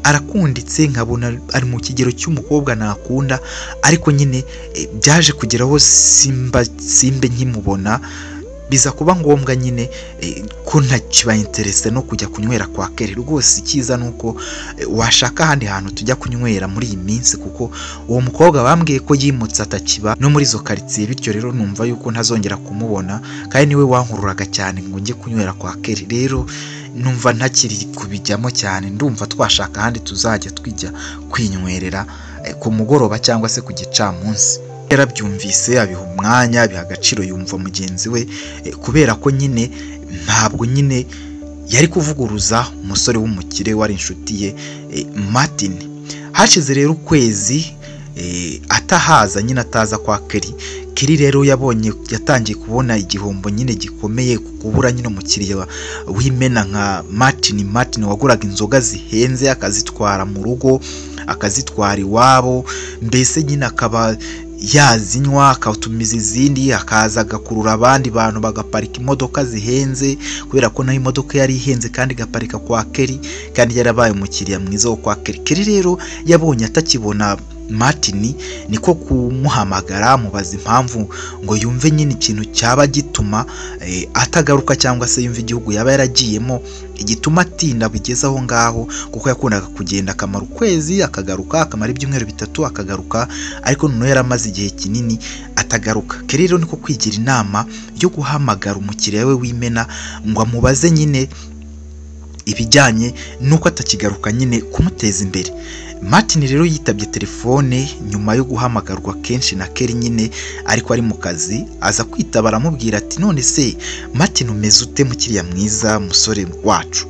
arakunditse, nkabona ari mu kigero cy'umukobwa nakunda, ariko nyine byaje kugeraho simbe nkimubona, biza kuba ngombwa nyine ko ntakiba interese no kujya kunywera kwa Kelly. Rwose icyiza nuko washaka ahandi hantu tujya kunywera muri iyi minsi, kuko uwo mukobwa bambwiye ko yimutse atakiba no muri izo karitsiye, bityo rero numva yuko ntazongera kumubona, kandi niwe wankururaga cyane ngo njye kunywera kwa Kelly. Rero numva ntakiri kubijyamo cyane, ndumva twashaka ahandi tuzajya twijya kwinywerera ku mugoroba cyangwa se ku gicamunsi. Yarabyumvise abiha umwanya, abiha agaciro, yumva mugenzi we, kubera ko nyine ntabwo nyine yari kuvuguruza umusore w'umukire wari inshuti ye Martin. Hashize rero ukwezi atahaza nyine, ataza kwa Kelly. Kelly rero yabonye, yatangiye kubona igihombo nyine gikomeye kubura nyine umukiriya w'imena nka Martin. Martin waguraga inzoga zihenze akazitwara mu rugo, akazitwara iwabo, mbese nyine akaba yazinywa akatumiza izindi, akaza agakurura abandi bantu bagaparika imodoka zihenze, kubera ko nayo imodoka yari ihenze kandi igaparika kwa Kelly, kandi yarabaye umukiriya mwiza wo kwa Kelly. Kelly rero yabonye atakibona Martin, niko kumuhamagara amubaza impamvu ngo yumve nyine ikintu cyaba gituma atagaruka, cyangwa se yumve igihugu yaba yaragiyemo igituma atinda bigeze aho ngaho, kuko yakundaga kugenda akamara ukwezi akagaruka, akamara ibyumweru 3 akagaruka, ariko noneho yaramaze igihe kinini atagaruka. Kelly rero niko kwigira inama yo guhamagara umukiriya we w'imena ngo amubaze nyine ibijyanye nuko atakigaruka nyine kumuteza imbere. Martin rero yitabye telefone nyuma yo guhamagarwa kenshi na Kelly nyine ariko ari mu kazi, aza kwitaba aramubwira ati none se Martin umeze ute mukiriya mwiza musore wacu?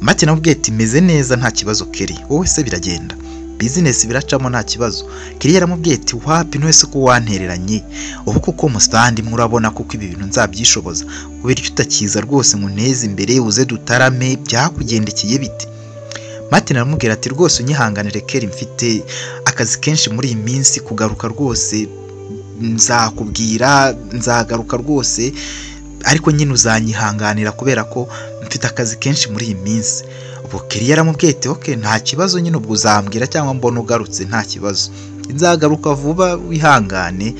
Martin amubwiye ati meze neza nta kibazo Kelly, wowe se biragenda, business biracamo nta kibazo. Kelly yaramubwiye ati wapi none se ko wantereranye, ubu kuko mustandi murabona kuko ibi bintu nzabyishoboza, kubera icyo utakiza rwose ngo unteze imbere uze dutarame, byakugendekeye bite? Martin aramubwira ati rwose unyihanganire Kelly, mfite akazi kenshi muri iyi minsi, kugaruka rwose nzakubwira, nzagaruka rwose, ariko nyine uzanyihanganira kubera ko mfite akazi kenshi muri iyi minsi. Ubwo Kelly yaramubwiye ati okay nta kibazo nyine, ubwo uzambwira cyangwa mbona ugarutse nta kibazo, nzagaruka vuba wihangane,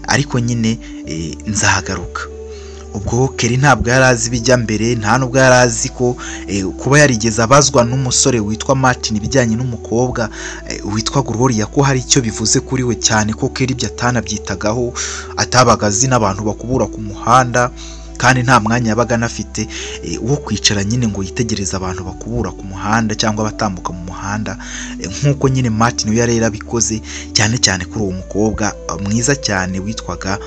ariko nyine nzagaruka. Ubwo Kelly ntabwo yari azi ibijya mbere, nta nubwo yari azi ko kuba yarigeze abazwa n'umusore witwa Martin ibijyanye n'umukobwa witwa Gloria ko hari icyo bivuze kuri we, cyane ko Kelly ibyo atanabyitagaho, atabaga azi n'abantu bakubura ku muhanda, kandi nta mwanya yabaga anafite wo kwicara nyine ngo yitegereze abantu bakubura ku muhanda cyangwa batambuka mu muhanda, nk'uko nyine Martin we yari yarabikoze, cyane cyane kuri uwo mukobwa mwiza cyane witwaga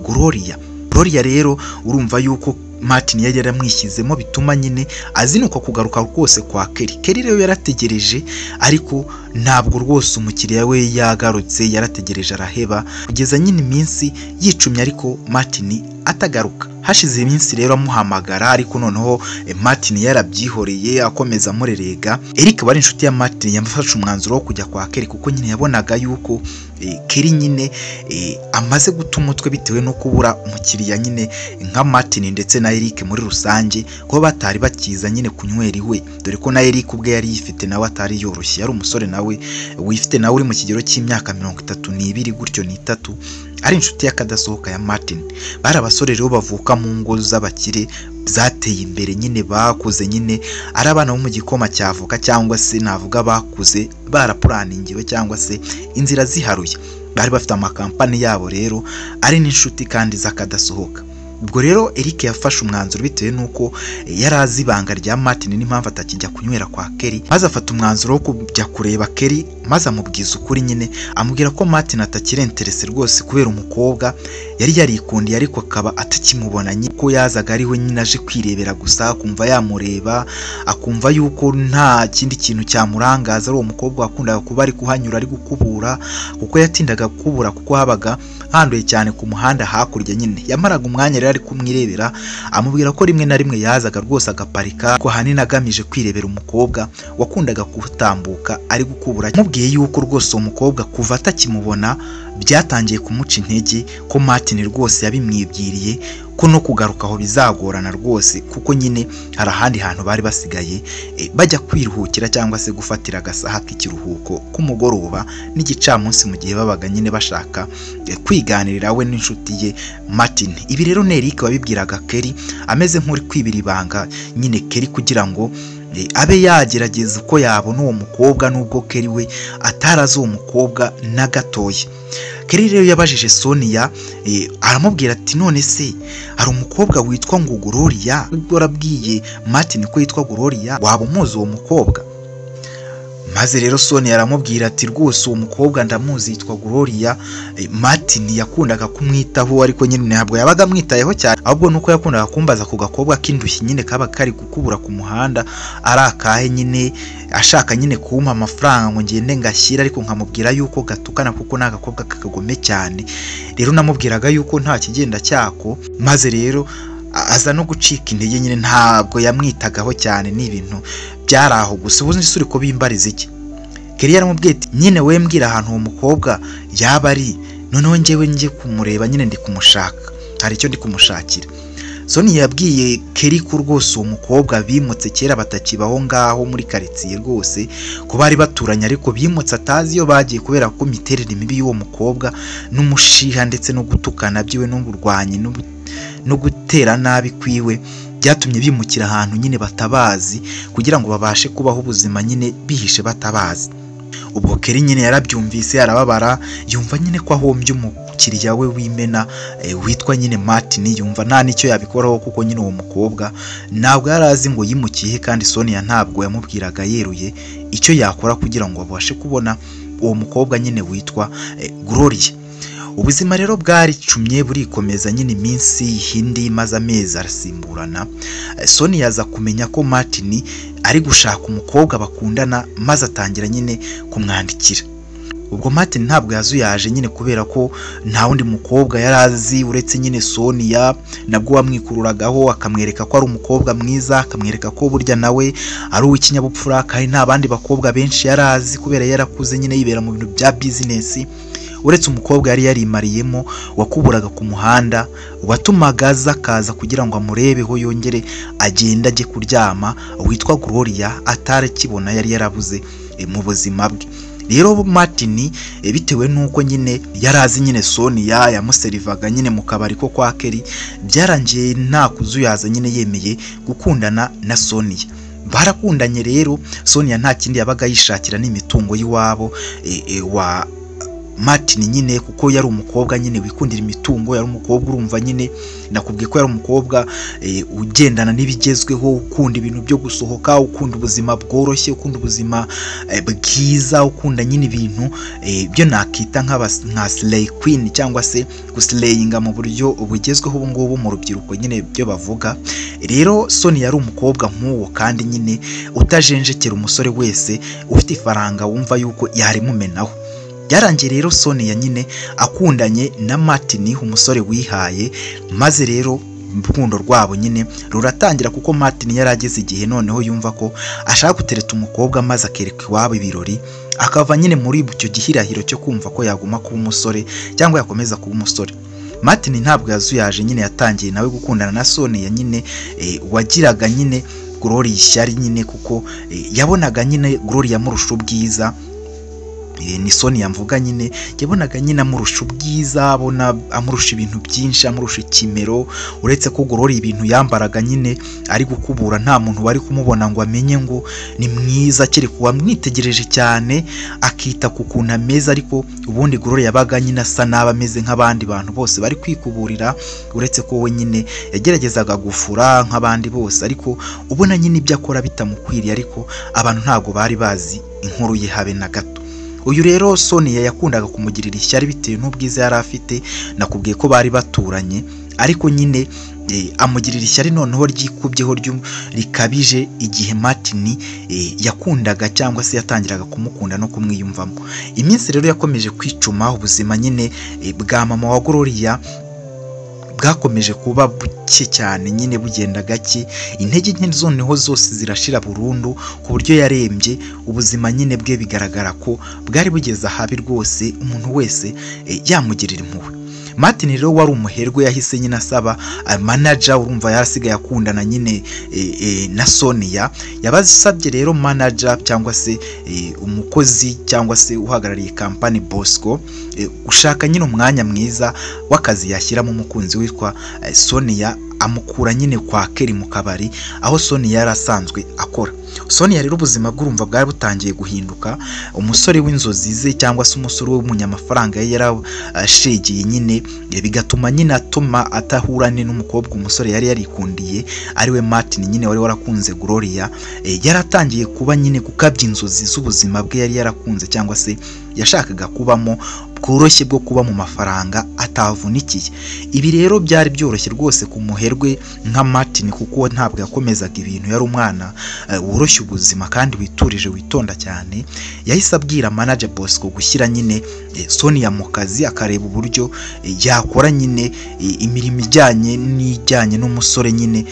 Gloria. Gloria rero urumva yuko Martin yari yaramwishyizemo, bituma nyine azinuka kugaruka rwose kwa Kelly. Kelly rero yarategereje, ariko ntabwo rwose umukiriya we yagarutse, yarategereje araheba kugeza nyine iminsi yicumye, ariko Martin atagaruka. Hashize iminsi rero amuhamagara, ariko noneho Martin yarabyihoreye akomeza amurerega. Eric wari inshuti ya Martin yamufashe umwanzuro wo kujya kwa Kelly, kuko nyine yabonaga yuko Kelly nyine amaze guta umutwe bitewe no kubura umukiriya nyine nka Martin ndetse na Eric muri rusange, kuba batari bakiza nyine kunywera iwe, dore ko na Eric ubwe yari yifite nawe atari yoroshye, yari umusore nawe wifite nawe uri mu kigero cy'imyaka 32 gutyo 3, ari inshuti y'akadasohoka ya Martin. Bari abasore rero bavuka mu ngo z'abakire zateye imbere nyine, bakuze nyine ari abana bo mu gikoma cy'avoka, cyangwa se navuga bakuze barapuraningiwe cyangwa se inzira ziharuye. Bari bafite amakampani yabo rero, ari n'inshuti kandi z'akadasohoka. Ubwo rero Eric yafashe umwanzuro bitewe n'uko yari azi ibanga rya Martin n'impamvu atakijya kunywera kwa Kelly, maze afata umwanzuro wo kujya kureba Kelly, maze amubwiza ukuri nyine, amubwira ko Martin atakiri interese rwose kubera umukobwa yari yarikundiye, ariko akaba atakimubona nyine, ko yazaga ari we nyine aje kwirebera gusa, akumva yamureba, akumva yuko nta kindi kintu cyamurangaza ari uwo mukobwa wakundaga kuba ari kuhanyura ari gukubura, kuko yatindaga gukubura kuko habaga handuye cyane ku muhanda hakurya nyine. Yamaraga umwanya rero ari kumwirebera, amubwira ko rimwe na rimwe yazaga rwose agaparika, ko ahanini agamije kwirebera umukobwa wakundaga kutambuka ari gukubura. Amubwiye yuko rwose uwo mukobwa kuva atakimubona byatangiye kumuca intege, ko Martin rwose yabimwibwiriye ko no kugaruka aho bizagorana rwose, kuko nyine hari ahandi hantu bari basigaye bajya kwiruhukira cyangwa se gufatira agasaha k'ikiruhuko k'umugoroba n'igicamunsi, mu gihe babaga nyine bashaka kwiganirira we n'inshuti ye Martin. Ibi rero ni Eric wabibwiraga Kelly ameze nk'uri kwibira ibanga nyine Kelly, kugira ngo abe yagerageza uko yabona uwo mukobwa, nubwo Kelly we atarazi uwo mukobwa na gatoya. Kelly rero yabajije Sonia, aramubwira ati none se hari umukobwa witwa ngo Gloria, ubwo arabwiye Martin ko yitwa Gloria, waba umuzi uwo mukobwa? Maze rero Sonia aramubwira ati rwose uwo mukobwa ndamuzi yitwa Gloria. Martin yakundaga kumwitaho, ariko nyine ntabwo yabaga amwitayeho cyane, ahubwo nuko yakundaga kumbaza ku gakobwa k'indushyi nyine kaba kari gukubura ku muhanda ari akahe nyine, ashaka nyine kumpa amafaranga ngo ngende ngashyira, ariko nkamubwira yuko gatukana kuko ni agakobwa k'akagome cyane. Rero namubwiraga yuko nta kigenda cyako, maze rero aza no gucika intege nyine, ntabwo yamwitagaho cyane, ni ibintu byari aho gusa. Ubundi se uri kubimbariza iki? Kelly yaramubwiye ati nyine we mbwira ahantu uwo mukobwa yaba ari, noneho njyewe njye kumureba nyine ndi kumushaka, hari icyo ndi kumushakira. Sonia yabwiye Kelly ko rwose uwo mukobwa bimutse kera batakibaho ngaho muri karitsiye rwose, ko bari baturanye ariko bimutse atazi iyo bagiye, kubera ko imiterere mibi y'uwo mukobwa n'umushiha ndetse no gutukana byiwe n'uburwanyi no gutera nabi kwiwe byatumye bimukira ahantu nyine batabazi, kugira ngo babashe kubaho ubuzima nyine bihishe batabazi. Ubwo Kelly nyine yarabyumvise arababara, yumva nyine ko ahombye umukiriya we w'imena witwa nyine Martin, yumva nta nicyo yabikoraho kuko nyine uwo mukobwa ntabwo yari azi ngo yimukiye, kandi Sonia ntabwo yamubwiraga yeruye icyo yakora kugira ngo abashe kubona uwo mukobwa nyine witwa Gloria. Ubuzima rero bwaricumye burikomeza nyine, iminsi hindi maze amezi arasimburana. Sonia aza kumenya ko Martin ari gushaka umukobwa bakundana, maze atangira nyine kumwandikira. Ubwo Martin ntabwo yazuyaje nyine kubera ko nta wundi mukobwa yari azi uretse nyine Sonia, nabwo wamwikururagaho akamwereka ko ari umukobwa mwiza, akamwereka ko burya nawe ari uw'ikinyabupfura, kandi nta bandi bakobwa benshi yari azi kubera yarakuze nyine yibera mu bintu bya business, uretse umukobwa yari yarimariyemo wakuburaga ku muhanda, watumaga aza akaza kugira ngo amurebeho yongere agende ajye kuryama, witwa Gloria atarakibona yari yarabuze mu buzima bwe. Rero Martin bitewe n'uko nyine yari azi nyine Sonia yamuserivaga nyine mu kabari ko kwa Kelly, byarangiye nta kuzuyaza nyine yemeye gukundana na Sonia. Barakundanye rero, Sonia nta kindi yabaga yishakira n'imitungo y'iwabo wa Martin nyine, kuko yari umukobwa nyine wikundira imitungo, yari umukobwa urumva nyine nakubwiye ko yari umukobwa ugendana n'ibigezweho, ukunda ibintu byo gusohoka, ukunda ubuzima bworoshye, ukunda ubuzima bwiza, ukunda nyine ibintu byo nakita nka slay queen cyangwa se guslayinga mu buryo bugezweho ubu ngubu mu rubyiruko nyine byo bavuga. Rero Sonia yari umukobwa nk'uwo kandi nyine utajenjekera umusore wese ufite ifaranga wumva yuko yarimumenaho. Byarangiye rero Sonia nyine akundanye na Martin umusore wihaye, maze rero Urukundo rwabo nyine ruratangira, kuko Martin yari ageze igihe noneho yumva ko ashaka gutereta umukobwa maze akereka iwabo ibirori, akava nyine muri icyo gihirahiro cyo kumva ko yaguma kuba umusore cyangwa yakomeza kuba umusore. Martin ntabwo yazuyaje nyine, yatangiye nawe gukundana na Sonia nyine, wagiraga nyine Gloria ishyari nyine, kuko yabonaga nyine Gloria amurusha ubwiza. Ni Sonia mvuga nyine, yabonaga nyine amurusha ubwiza, abona amurusha ibintu byinshi, amurusha ikimero, uretse ko Gloria ibintu yambaraga nyine ari gukubura nta muntu wari kumubona ngo amenye ngo ni mwiza, kereka uwamwitegereje cyane akita ku kuntu ameze. Ariko ubundi Gloria yabaga nyine asa nabi, ameze nk'abandi bantu bose bari kwikuburira, uretse ko we nyine yageragezaga gufura nk'abandi bose, ariko ubona nyine ibyo akora bitamukwiriye, ariko abantu ntabwo bari bazi inkuru ye habe na gato. Uyu rero Sonia yakundaga kumugirira ishyari bitewe n'ubwiza yari afite, nakubwiye ko bari baturanye, ariko nyine amugirira ishyari noneho ryikubyeho rikabije igihe Martin yakundaga cyangwa se yatangiraga kumukunda no kumwiyumvamo. Iminsi rero yakomeje kwicuma, ubuzima nyine bwa mama wa Gloria bwakomeje kuba buke cyane nyine, bugenda gake, intege nke noneho zose zirashira burundu, ku buryo yarembye. Ubuzima nyine bwe bigaragara ko bwari bugeze ahabi rwose, umuntu wese yamugirira impuhwe. Martin rero wari umuherwe yahise nyine asaba manager, urumva yarasigaye akundana nyine na Sonia. Yabasabye rero manager cyangwa se umukozi cyangwa se uhagarariye kampani Bosco, ushaka nyine umwanya mwiza w'akazi yashyiramo umukunzi witwa Sonia, amukura nyine kwa Kelly mu kabari aho Sonia yari asanzwe akora. Sonia rero ubuzima bw'urumva bwari butangiye guhinduka, umusore w'inzozi ze cyangwa se umusore w'umunyamafaranga yari yarashegeye nyine, bigatuma nyine atuma atahurane n'umukobwa umusore yari yarikundiye ariwe Martin nyine wari warakunze Gloria. Yaratangiye kuba nyine gukabya inzozi z'ubuzima bwe yari yarakunze cyangwa se yashakaga kubamo bworoshye bwo kuba mu mafaranga atavunikiye. Ibi rero byari byoroshye rwose ku muherwe nka Martin, kuko ntabwo yakomezaga ibintu, yari umwana woroshye ubuzima kandi witurije, witonda cyane. Yahise abwira manager Bosco gushyira nyine Sonia mu kazi, akareba uburyo yakora nyine imirimo ijyanye n'ijyanye n'umusore nyine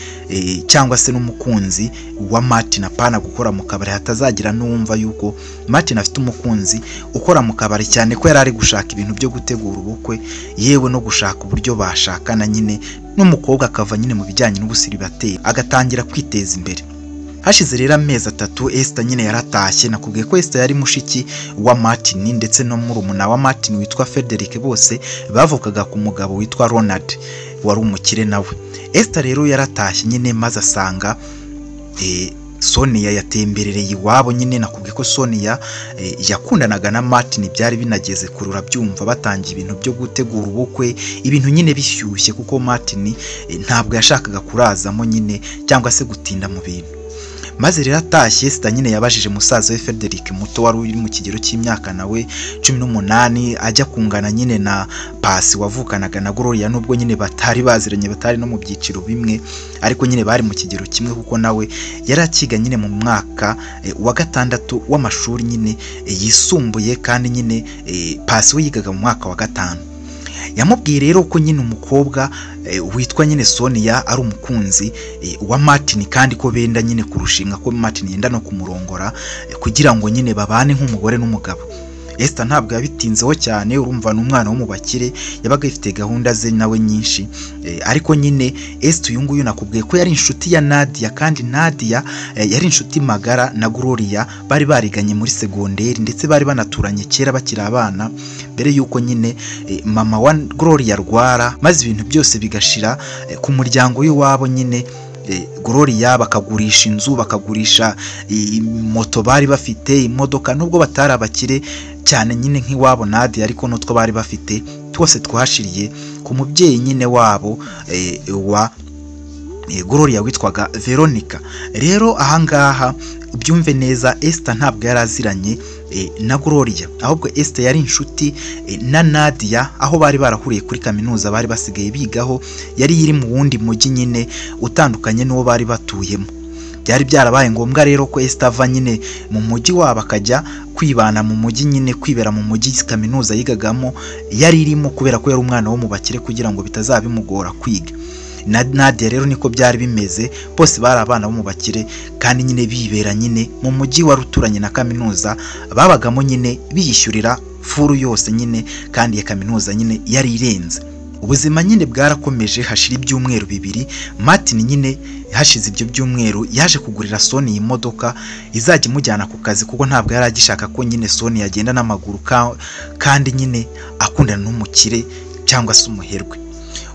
cyangwa se n'umukunzi wa Martin, apana gukora mu kabari, hatazagira n'uwumva yuko Martin afite umukunzi ukora mu kabari, cyane ko yari ari gushaka ibintu byo gutegura ubukwe, yewe no gushaka uburyo bashakana nyine n'umukobwa akava nyine mu bijyanye n'ubusiribateri agatangira kwiteza imbere. Hashize rero amezi 3 Esther nyine yaratashye. Nakubwiye ko Esther yari mushiki wa Martin ndetse no murumuna wa Martin witwa Frederick, bose bavukaga ku mugabo witwa Ronald wari umukire nawe. Esther rero yaratashye nyine maze asanga Sonia yatemberereye iwabo nyine. Nakubwiye ko Sonia yakundanaga na Martin, byari binageze kurura byumva batangiye ibintu byo gutegura ubukwe, ibintu nyine bishyushye, kuko Martin ntabwo yashakaga kurazamo nyine cyangwa se gutinda mu bintu. Maze rero atashye, Esther nyine yabajije musaza we Frederick muto wari uri mu kigero cy'imyaka nawe 18, ajya kungana nyine na Pasi wavukanaga na Gloria, nubwo nyine batari baziranye, batari no mu byiciro bimwe, ariko nyine bari mu kigero kimwe, kuko nawe yari akiga nyine mu mwaka wa 6 w'amashuri nyine yisumbuye, kandi nyine Pasi we yigaga mu mwaka wa 5. Yamubwiye rero ko nyine umukobwa witwa nyine Sonia ari umukunzi wa Martin, kandi ko benda nyine kurushinga, ko Martin yenda no kumurongora kugira ngo nyine babane nk'umugore n'umugabo. Esther ntabwo yabitinzeho cyane, urumva n'umwana wo mu bakire yabaga ifite gahunda ze nawe nyinshi, ariko nyine Esther uyu nguyu nakubwiye ko yari inshuti ya Nadia, kandi Nadia yari inshuti magara na Gloria, bari bariganye muri segonderi ndetse bari banaturanye kera bakiri abana, mbere yuko nyine mama wa Gloria arwara, maze ibintu byose bigashira ku muryango w'iwabo nyine. Gloria bakagurisha inzu, bakagurisha moto bari bafite, imodoka, nubwo batari abakire cyane nyine nk'iwabo Nadia, ariko n'utwo bari bafite twose twashiriye ku mubyeyi nyine wabo wa Gloria witwaga Veronica. Rero ahangaha byumve neza, Esther ntabwo yari aziranye na Gloria, ahubwo Esther yari inshuti na Nadia, aho bari barahuriye kuri kaminuza bari basigaye bigaho, yari iri mu wundi mujyi nyine utandukanye n'uwo bari batuyemo. Byari byarabaye ngombwa rero ko Esther ava nyine mu mujyi wabo akajya kwibana mu mujyi nyine, kwibera mu mujyi kaminuza yigagamo yari irimo, kubera ko yari umwana wo mu bakire, kugira ngo bitazabimugora kwiga. Na Nadia rero niko byari bimeze, bose bari abana bo mu bakire kandi nyine bibera nyine mu mujyi wari uturanye na kaminuza babagamo nyine, biyishyurira furu yose nyine, kandi iya kaminuza nyine yari irenze. Ubuzima nyine bwarakomeje, hashira ibyumweru 2, Martin nyine hashize ibyo byumweru yaje kugurira Sonia imodoka izajya imujyana ku kazi, kuko ntabwo yari agishaka ko nyine Sonia yagenda n'amaguru kandi nyine akundana n'umukire cyangwa se umuherwe.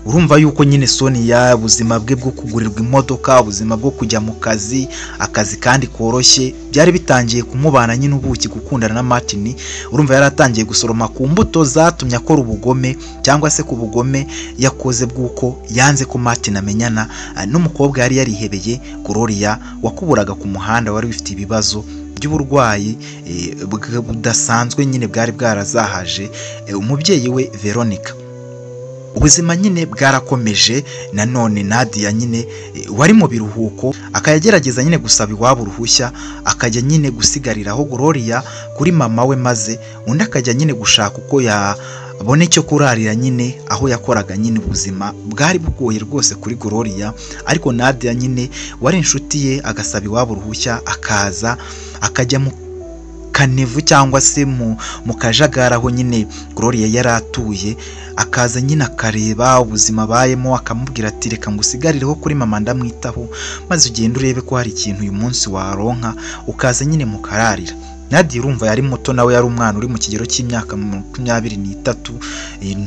Urumva yuko nyine Sonia ubuzima bwe bwo kugurirwa imodoka, ubuzima bwo kujya mu kazi, akazi kandi koroshye, byari bitangiye kumubana nyine ubuki gukundana na Martin. Urumva yari atangiye gusoroma ku mbuto zatumye akora ubugome, cyangwa se ku bugome yakoze bw'uko yanze ko Martin amenyana n'umukobwa yari yarihebeye Gloria, wakuburaga ku muhanda, wari wifite ibibazo by'uburwayi budasanzwe nyine bwari bwarazahaje umubyeyi we Veronica. Ubuzima nyine bwarakomeje. Nanone Nadia nyine wari mu biruhuko akayagerageza nyine gusaba iwabo uruhushya, akajya nyine gusigariraho Gloria kuri mama we, maze undi akajya nyine gushaka uko yabona icyo kurarira nyine aho yakoraga nyine. Ubuzima bwari bugoye rwose kuri Gloria, ariko Nadia nyine wari inshuti ye agasaba iwabo uruhushya, akaza akajya mu kanevu cyangwa se mu kajagari aho nyine Gloria yari atuye, akaza nyine akareba ubuzima abayemo, akamubwira ati reka ngusigarireho kuri mama ndamwitaho, maze ugende urebe ko hari ikintu uyu munsi waronka, ukaza nyine mukararira. Nadia urumva yari muto, nawe yari umwana uri mu kigero cy'imyaka 23,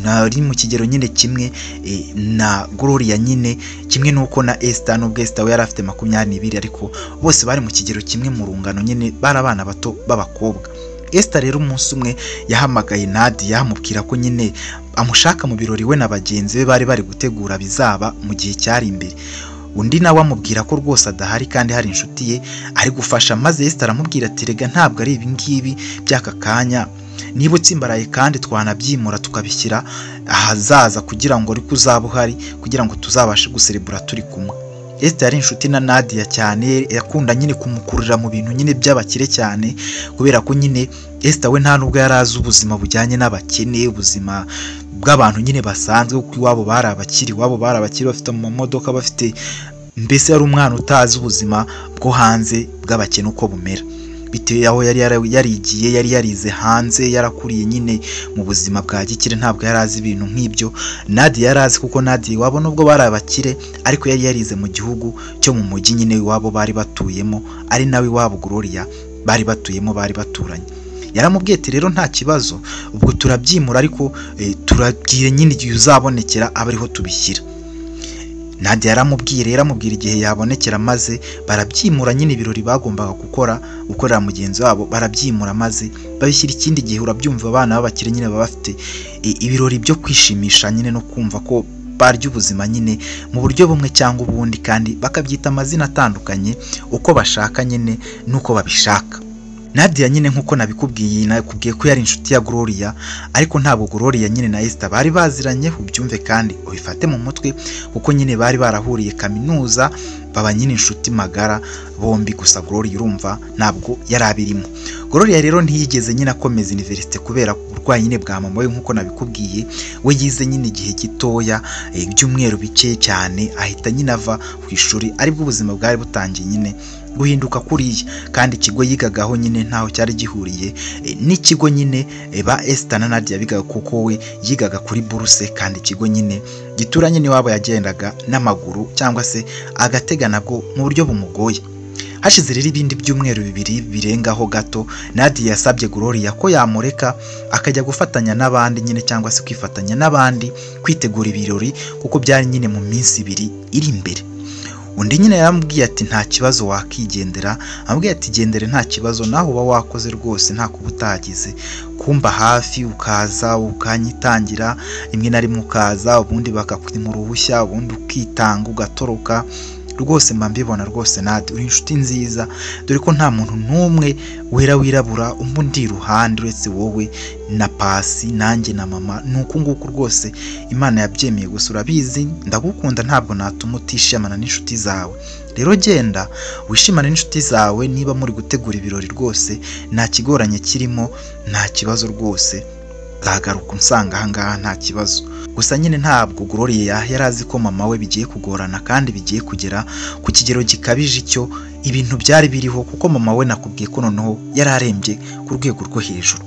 nari mu kigero nyine kimwe na Gloria nyine, kimwe nuko na Esther, nubwo Esther we yari afite 22, ariko bose bari mu kigero kimwe mu rungano nyine, bari abana bato b'abakobwa. Esther rero umunsi umwe yahamagaye Nadia amubwira ko nyine amushaka mu birori we na bagenzi be bari bari gutegura bizaba mu gihe cyari imbere. Undi nawe amubwira ko rwose adahari kandi hari inshuti ye ari gufasha, maze Esther aramubwira ati rega ntabwo ari ibi ngibi by'aka kanya, niba utsimbaraye kandi twanabyimura tukabishyira ahazaza kugira ngo ariko uzaba uhari, kugira ngo tuzabashe guserebura turi kumwe. Esther yari inshuti na Nadia cyane, yakunda nyine kumukurira mu bintu nyine by'abakire cyane, kubera ko nyine Esther we nta nubwo yari azi ubuzima bujyanye n'abakene, ubuzima bw'abantu nyine basanzwe, kuko iwabo bari abakire, iwabo bari abakire bafite amamodoka, bafite mbese yari umwana utazi ubuzima bwo hanze bw'abakene uko bumera, bitewe aho yari yarigiye, yari yarize hanze, yarakuriye nyine mu buzima bwa gikire, ntabwo yari azi ibintu nk'ibyo. Nadia yari azi, kuko Nadia iwabo nubwo bari abakire ariko yari yarize mu gihugu cyo mu mujyi nyine iwabo bari batuyemo, ari nawe iwabo Gloria bari batuyemo, bari baturanye. Yaramubwiye ati rero nta kibazo, ubwo turabyimura ariko turabwire nyine igihe uzabonekera abe ariho tubishyira. Nadia yaramubwiye, yaramubwira igihe yabonekera, maze barabyimura nyine ibirori bagombaga gukorera mugenzi wabo, barabyimura maze babishyira ikindi gihe. Urabyumva abana b'abakire nyine baba bafite ibirori byo kwishimisha nyine no kumva ko barya ubuzima nyine mu buryo bumwe cyangwa ubundi, kandi bakabyita amazina atandukanye uko bashaka nyine n'uko babishaka. Nadia nyine nkuko nabikubwiye, nakubwiye ko yari inshuti ya Gloria, ariko ntabwo Gloria nyine na Esther bari baziranye, ubyumve kandi ubifate mu mutwe, kuko nyine bari barahuriye kaminuza baba nyine inshuti magara bombi, gusa Gloria urumva ntabwo yari abirimo. Gloria rero ntiyigeze nyine akomeza universite kubera uburwayi nyine bwa mama we, nkuko nabikubwiye, we yize nyine igihe gitoya, ibyumweru bike cyane, ahita nyine ava ku ishuri, aribwo ubuzima bwari butangiye nyine guhinduka kuriya, kandi ikigo yigagaho nyine ntaho cyari gihuriye n'ikigo nyine ba Esther na Nadia bigaga, kuko we yigaga kuri buruse, kandi ikigo nyine gituranye n'iwabo yagendaga n'amaguru cyangwa se agatega nabwo mu buryo bumugoye. Hashize rero ibindi byumweru 2 birengaho gato, Nadia yasabye Gloria ko yamureka akajya gufatanya n'abandi nyine, cyangwa se kwifatanya n'abandi kwitegura ibirori, kuko byari nyine mu minsi 2 iri imbere. Undi nyine yaramubwiye ati nta kibazo wakigendera, amubwiye ati gendere nta kibazo, naho uba wakoze rwose nta kuba utagize, kumba hafi ukaza ukanyitangira, rimwe na rimwe ukaza, ubundi bakakwima uruhushya, ubundi ukitanga ugatoroka, rwose mba mbibona rwose Nadia uri inshuti nziza, dore ko nta muntu n'umwe wera wirabura umbundi iruhande uretse wowe na Pasi nanjye na mama, nuko nguko rwose Imana yabyemeye, gusa urabizi ndagukunda, ntabwo natuma utishimana n'inshuti zawe, rero genda wishimane n'inshuti zawe, niba muri gutegura ibirori rwose nta kigoranye kirimo, nta kibazo rwose. Nzagaruka unsanga ahangaha nta kibazo. Gusa nyine ntabwo Gloria yari azi ko mama we bigiye kugorana kandi bigiye kugera ku kigero gikabije icyo ibintu byari biriho, kuko mama we nakubwiye ko noneho yari arembye ku rwego rwo hejuru.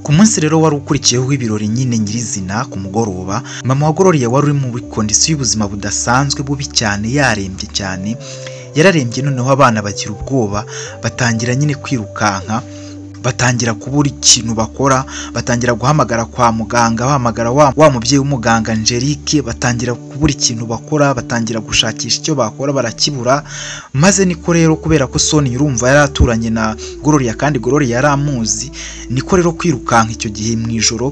Ku munsi rero wari ukurikiyeho w'ibirori nyine nyirizina ku mugoroba, mama wa Gloria wari uri muri kondisiyo y'ubuzima budasanzwe bubi cyane, yarembye cyane, yararembye. Noneho abana bagira ubwoba, batangira nyine kwirukanka, batangira kubura ikintu bakora, batangira guhamagara kwa muganga, bahamagara wa mubyeyi w'umuganga Angelique, batangira kubura ikintu bakora, batangira gushakisha icyo bakora barakibura. Maze niko rero kubera ko Sonia urumva yari aturanye na Gloria kandi Gloria yari amuzi, niko rero kwirukanka icyo gihe mu ijoro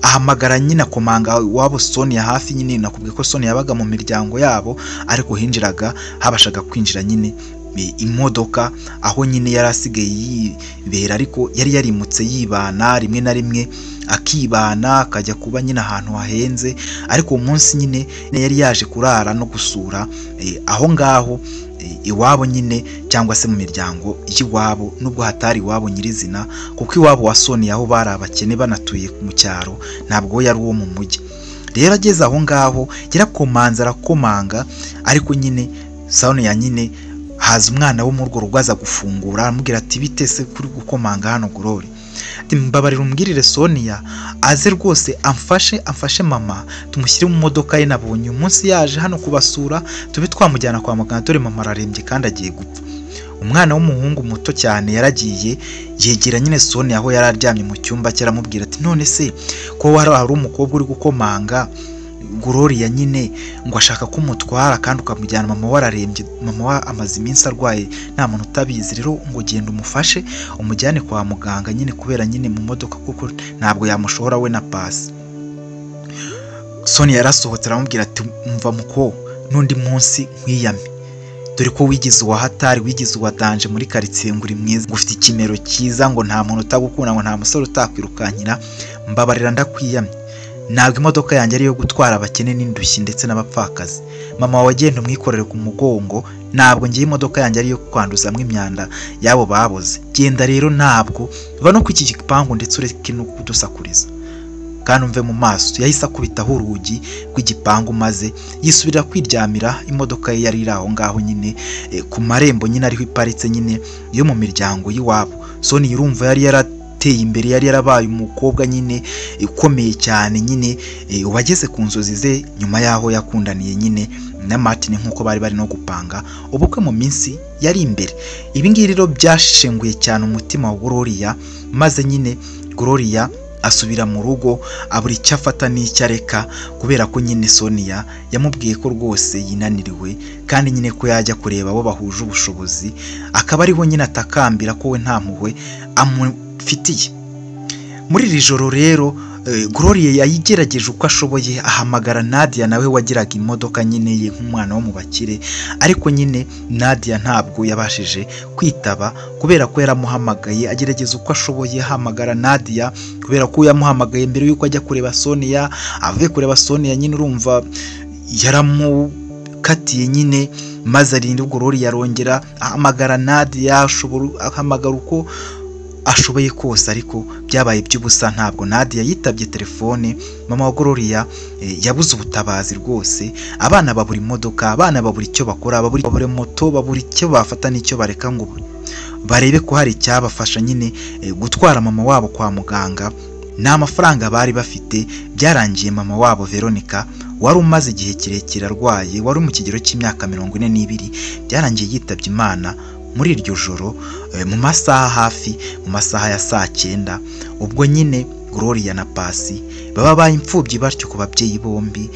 ahamagara nyine akomanga iwabo Sonia hafi nyine. Nakubwiye ko Sonia yabaga mu miryango yabo, ariko hinjiraga habashaga kwinjira nyine imodoka aho nyine yari asigaye yibera, ariko yari yarimutse yibana rimwe na rimwe akibana akajya kuba nyine ahantu hahenze. Ariko uwo munsi nyine yari yaje kurara no gusura aho ngaho iwabo nyine, cyangwa se mu miryango y'iwabo, nubwo hatari iwabo nyirizina, kuko iwabo wa Sonia aho bari abakene banatuye mu cyaro, ntabwo yari uwo mu mujyi. Rero ageze aho ngaho yarakomanze arakomanga, ariko nyine Sonia nyine haza umwana wo muri urwo rugo aza gufungura, aramubwira ati bite se kuri gukomanga hano Gloria? Ati mbabarira umbwirire Sonia aze rwose amfashe mama tumushyire mu modoka ye, nabonye umunsi yaje hano kubasura, tube twamujyana kwa muganga, dore mama ararembye kandi agiye gupfa. Umwana w'umuhungu muto cyane yaragiye yegera nyine Sonia aho yari aryamye mu cyumba cye, aramubwira ati none se ko hari umukobwa uri gukomanga Gloria nyine ngo ashaka kumutwara kandi ukamujyana, mama we ararembye, mama we amaze iminsi arwaye nta muntu utabizi, rero ngo genda umufashe umujyane kwa muganga nyine kubera nyine mu modoka kuko ntabwo yamushobora we na Pasi. Sonia yarasohotse aramubwira ati mva muko n'undi munsi nkwiyame, dore ko wigize uwa hatari, wigize uwa danje muri karitsiye, ngo uri mwiza, ngo ufite ikimero cyiza, ngo nta muntu utagukunda, ngo nta musore utakwirukankira, mbabarira ndakwiyamye, ntabwo imodoka yanjye ari iyo gutwara abakene n'indushyi ndetse n'abapfakazi, mama wawe agenda umwikorere ku mugongo, ntabwo ngiye imodoka yanjye ari iyo kwanduzamo imyanda y'abo baboze, genda rero ntabwo va no ku iki gipangu ndetse ureke no kudusakuriza kandi umve mu maso. Yahise akubitaho urugi rw'igipangu maze yisubirira kwiryamira. Imodoka ye yari iri aho ngaho nyine ku marembo nyine ariho iparitse nyine yo mu miryango y'iwabo. Sonia urumva yari yarateye imbere, yari yarabaye umukobwa nyine ukomeye cyane nyine wageze ku nzozi ze nyuma y'aho yakundaniye nyine na Martin, nk'uko bari bari no gupanga ubukwe mu minsi yari imbere. Ibi ngibi rero byashenguye cyane umutima wa Gloria, maze nyine Gloria asubira mu rugo abura icyo afata n'icyo areka, kubera ko nyine Sonia yamubwiye ko rwose yinaniriwe kandi nyine ko yajya kureba abo bahuje ubushobozi, akaba ariho nyine atakambira ko we nta mpuhwe amufitiye. Muri iri joro rero Gloria yayigerageje uko ashoboye, ahamagara Nadia nawe wagiraga imodoka nyine ye nk'umwana wo mu bakire, ariko nyine Nadia ntabwo yabashije kwitaba kubera ko yaramuhamagaye, agerageza uko ashoboye ahamagara Nadia kubera ko yamuhamagaye mbere yuko ajya kureba Sonia, avuye kureba Sonia nyine urumva yaramukatiye nyine, maze arinda ubwo Gloria arongera ahamagara Nadia, ahamagara uko ashoboye kose, ariko byabaye by'ubusa, ntabwo Nadia yitabye telefone. Mama wa Gloria yabuze ubutabazi rwose, abana babura imodoka, abana babura icyo bakora, babura moto, babura icyo bafata n'icyo bareka ngo barebe ko hari icyabafasha nyine gutwara mama wabo kwa muganga. Nta mafaranga bari bafite. Byarangiye mama wabo Veronica wari umaze igihe kirekire arwaye, wari mu kigero cy'imyaka 42, byarangiye yitabye Imana muri iryo joro mu masaha hafi mu masaha ya saa 9. Ubwo nyine Gloria na Pasi baba baye imfubyi batyo ku babyeyi bombi,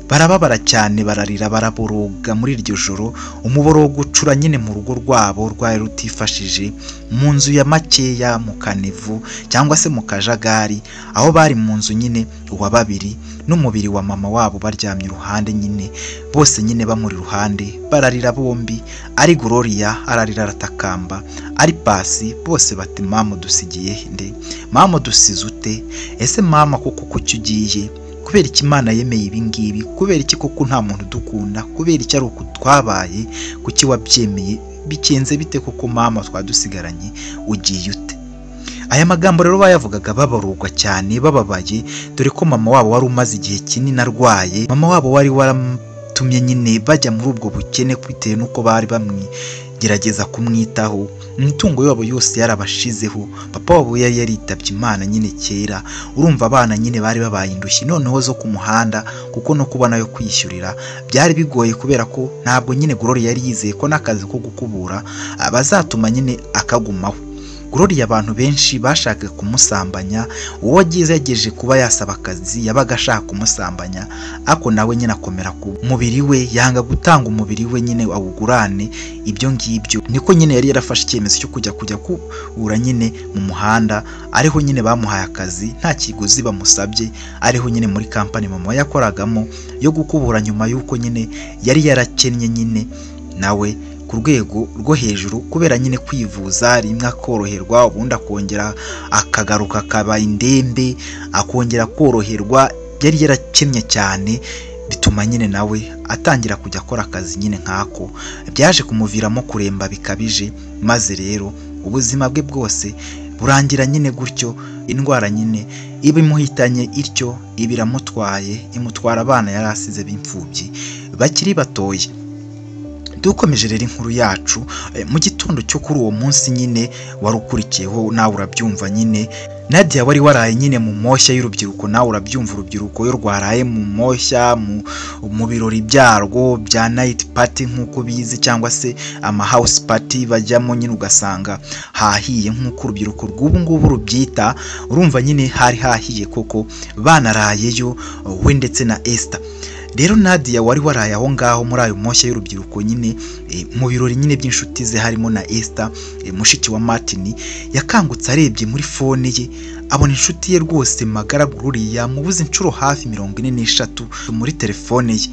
barababara cyane, bararira, baraboroga muri iryo joro. Umuborogo ucura nyine mu rugo rwabo rwari rutifashije, mu nzu ya makeya mu kanevu cyangwa se mu kajagari, aho bari mu nzu nyine uwa babiri n'umubiri wa mama wabo baryamye iruhande nyine, bose nyine bamuri iruhande, bararira bombi, ari Gloria ararira aratakamba, ari Pasi, bose bati mama dusigiye nde, mama dusize ute, ese mama koko kuki ugiye, kubera iki Imana yemeye ibi ngibi, kubera iki koko nta muntu udukunda, kubera iki ari uku twabaye, kuki wabyemeye, bikenze bite koko mama twadusigaranye, ugiye ute? Aya magambo rero bayavugaga babarugwa cyane, bababaye, dore ko mama wabo wari umaze igihe kinini arwaye, mama wabo wari waratumye nyine bajya muri ubwo bukene bitewe n'uko bari bamwigerageza kumwitaho. Imitungo yabo yose yarabashizeho, papa wabo yari yaritabye Imana nyine kera. Urumva abana nyine bari babaye indushyi noneho zo ku muhanda, kuko no kubona yo kwishyurira byari bigoye, kubera ko ntabwo nyine Gloria yari yizeye ko n'akazi ko gukubura bazatuma nyine akagumaho. Gloria abantu benshi bashakaga kumusambanya, uwo agerageje kuba yasaba akazi yabaga ashaka kumusambanya, ariko nawe nyine akomera ku mubiri we, yanga gutanga umubiri we nyine awugurane ibyo ngibyo. Niko nyine yari yarafashe icyemezo cyo kujya kubura nyine mu muhanda, ariho nyine bamuhaye akazi nta kiguzi bamusabye, ariho nyine muri kampani mama yakoragamo yo gukubura, nyuma y'uko nyine yari yarakennye nyine nawe ku rwego rwo hejuru, kubera nyine kwivuza rimwe akoroherwa, ubundi akongera akagaruka akaba indembe, akongera koroherwa. Yari yarakennye cyane, bituma nyine nawe atangira kujya akora akazi nyine nk'ako, byaje kumuviramo kuremba bikabije. Maze rero ubuzima bwe bwose burangira nyine gutyo, indwara nyine iba imuhitanye ityo, iba iramutwaye, imutwara abana yari asize b'imfubyi bakiri batoya. Dukomeje rero inkuru yacu, mu gitondo cyo kuri uwo munsi nyine wari ukurikiyeho, nawe urabyumva nyine, Nadia wari waraye nyine mu moshya y'urubyiruko, nawe urabyumva urubyiruko yo rwaraye mu moshya, mu birori byarwo bya night party nk'uko bizi, cyangwa se ama house party bajyamo nyine ugasanga hahiye nk'uko urubyiruko rw'ubu ngubu rubyita. Urumva nyine hari hahiye koko, banarayeyo we ndetse na Esther. Rero Nadia wari waraye aho ngaho muri ayo moshya y'urubyiruko nyine, mu birori nyine by'inshuti ze harimo na Esther, mushiki wa Martin, yakangutse arebye muri phone ye abona inshuti ye rwose magara Gloria yamubuze inshuro hafi 43 muri telefone ye.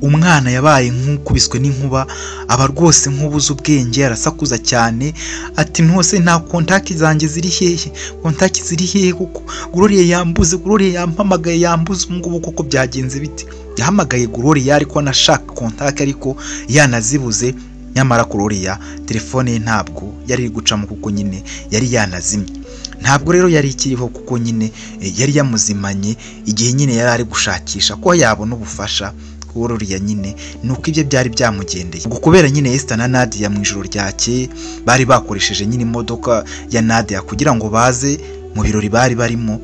Umwana yabaye nk'ukubiswe n'inkuba, aba rwose nk'ubuze ubwenge, arasakuza cyane ati ntose nta contact zanjye ziri hehe, contact ziri hehe kuko Gloria yambuze, Gloria yampamagaye yambuze, ubu ngubu koko byagenze bite? Yahamagaye Gloria ariko anashaka contact ariko yanazibuze, nyamara Gloria telefone ye ntabwo yari gucamo kuko nyine yari yanazimye. Ntabwo rero yari ikiriho kuko nyine yari yamuzimanye igihe nyine yari ari gushakisha ko yabona ubufasha Gloria nyine, nuko ibyo byari byamugendeye. Ubwo kubera nyine Esther na Nadia mu ijoro ryakeye bari bakoresheje nyine imodoka ya Nadia kugira ngo baze mu birori bari barimo,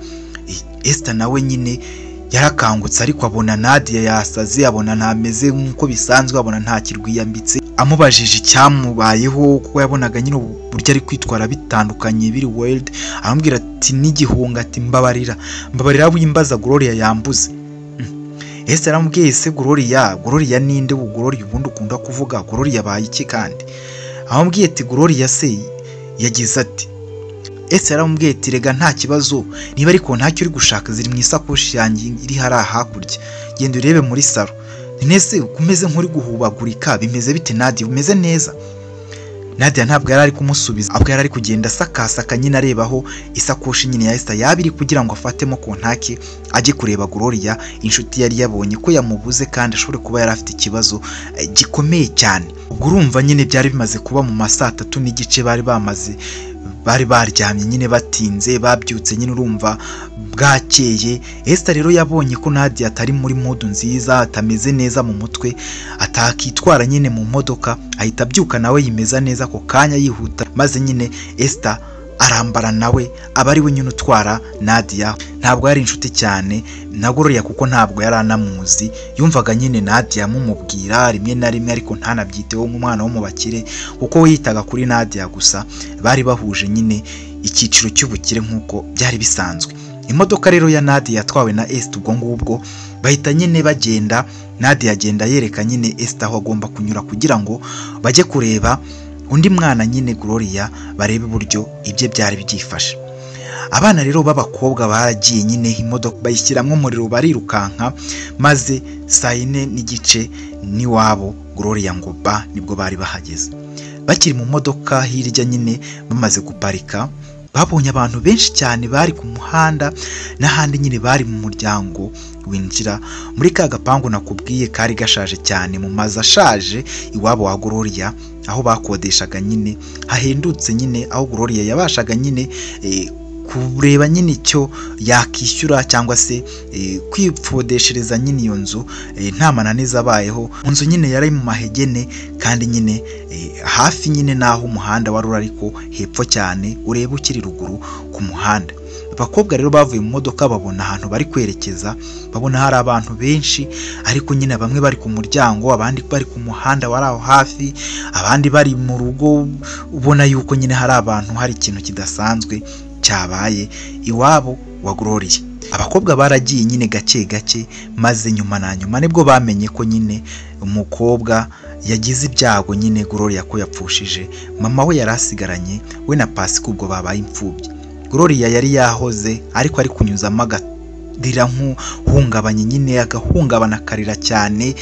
Esther nawe nyine yarakangutse ariko abona Nadia yasaze, abona ntameze nk'uko bisanzwe, abona nta kirwiyambitse. Amubajije icyamubayeho kuko yabonaga nyine uburyo ari kwitwara bitandukanye biri wild, aramubwira ati n'igihunga, ati mbabarira, mbabarira wimbaza Gloria yambuze. Esther aramubwiye ese Gloria, Gloria ninde? Gloria ubundi ukunda kuvuga Gloria abaye iki kandi? Aramubwiye ati Gloria se yagize ati. Esther aramubwiye ati rega nta kibazo, niba ariko ntacyo uri gushaka ziri mu isakoshi yanjye iri hariya hakurya, genda urebe muri salo. Nese umeze nk'uri guhubagurika, bimeze bite Nadia, umeze neza? Nadia ntabwo yari ari kumusubiza, ahubwo yari ari kugenda asakasaka nyine arebaho isakoshi nyine ya Esther yaba iri kugira ngo afatemo kontaki ajye kureba Gloria, inshuti yari yabonye ko yamubuze kandi ashobora kuba yari afite ikibazo gikomeye cyane. Ubwo urumva nyine byari bimaze kuba mu ma saa 3:30, bari bamaze bari baryamye nyine batinze, babyutse nyine urumva bwakeye. Esther rero yabonye ko Nadia atari muri mood nziza, atameze neza mu mutwe, atakitwara nyine mu modoka, ahita abyuka nawe yimeza neza ako kanya yihuta, maze nyine Esther arambara nawe aba ari we nyine utwara Nadia. Ntabwo yari inshuti cyane na Gloria kuko ntabwo yari anamuzi, yumvaga nyine Nadia amumubwira rimwe na rimwe ariko ntanabyiteho nk'umwana wo mu bakire, kuko we yitaga kuri Nadia gusa, bari bahuje nyine icyiciro cy'ubukire nk'uko byari bisanzwe. Imodoka rero ya Nadia yatwawe na Esther ubwo ngubwo, bahita nyine bagenda, Nadia agenda yereka nyine Esther aho agomba kunyura kugira ngo bajye kureba undi mwana nyine Gloria, barebe uburyo ibye byari byifashe. Abana rero b'abakobwa baragiye nyine, imodoka bayishyiramo umuriro barirukanka, maze saa 4:15 n'iwabo Gloria ngo ba nibwo bari bahageze. Bakiri mu modoka hirya nyine bamaze guparika, babonye abantu benshi cyane bari ku muhanda n'ahandi nyine bari mu muryango winjira muri ka gapangu nakubwiye kari gashaje cyane, mu mazu ashaje iwabo wa Gloria, aho bakodeshaga nyine hahendutse nyine, aho Gloria yabashaga nyine kureba nyine icyo yakishyura cyangwa se kwipfodeshereza nyine iyo nzu nta mananiza abayeho. Inzu nyine yari mu mahegene kandi nyine hafi nyine n'aho umuhanda wari uri, ariko hepfo cyane ureba ukiri ruguru ku muhanda. Abakobwa rero bavuye mu modoka babona ahantu bari kwerekeza, babona hari abantu benshi, ariko nyine bamwe bari ku muryango, abandi bari ku muhanda wari aho hafi, abandi bari mu rugo, ubona yuko nyine hari abantu, hari ikintu kidasanzwe cyabaye iwabo wa Gloria. Abakobwa baragiye nyine gake gake, maze nyuma na nyuma nibwo bamenye ko nyine umukobwa yagize ibyago nyine Gloria ko yapfushije mama we yari asigaranye we na Pasika, ubwo babaye imfubyi. Gloria yari yahoze ariko ari kunyuzamo agarira nk'uhungabanye nyine, agahungabana akarira cyane,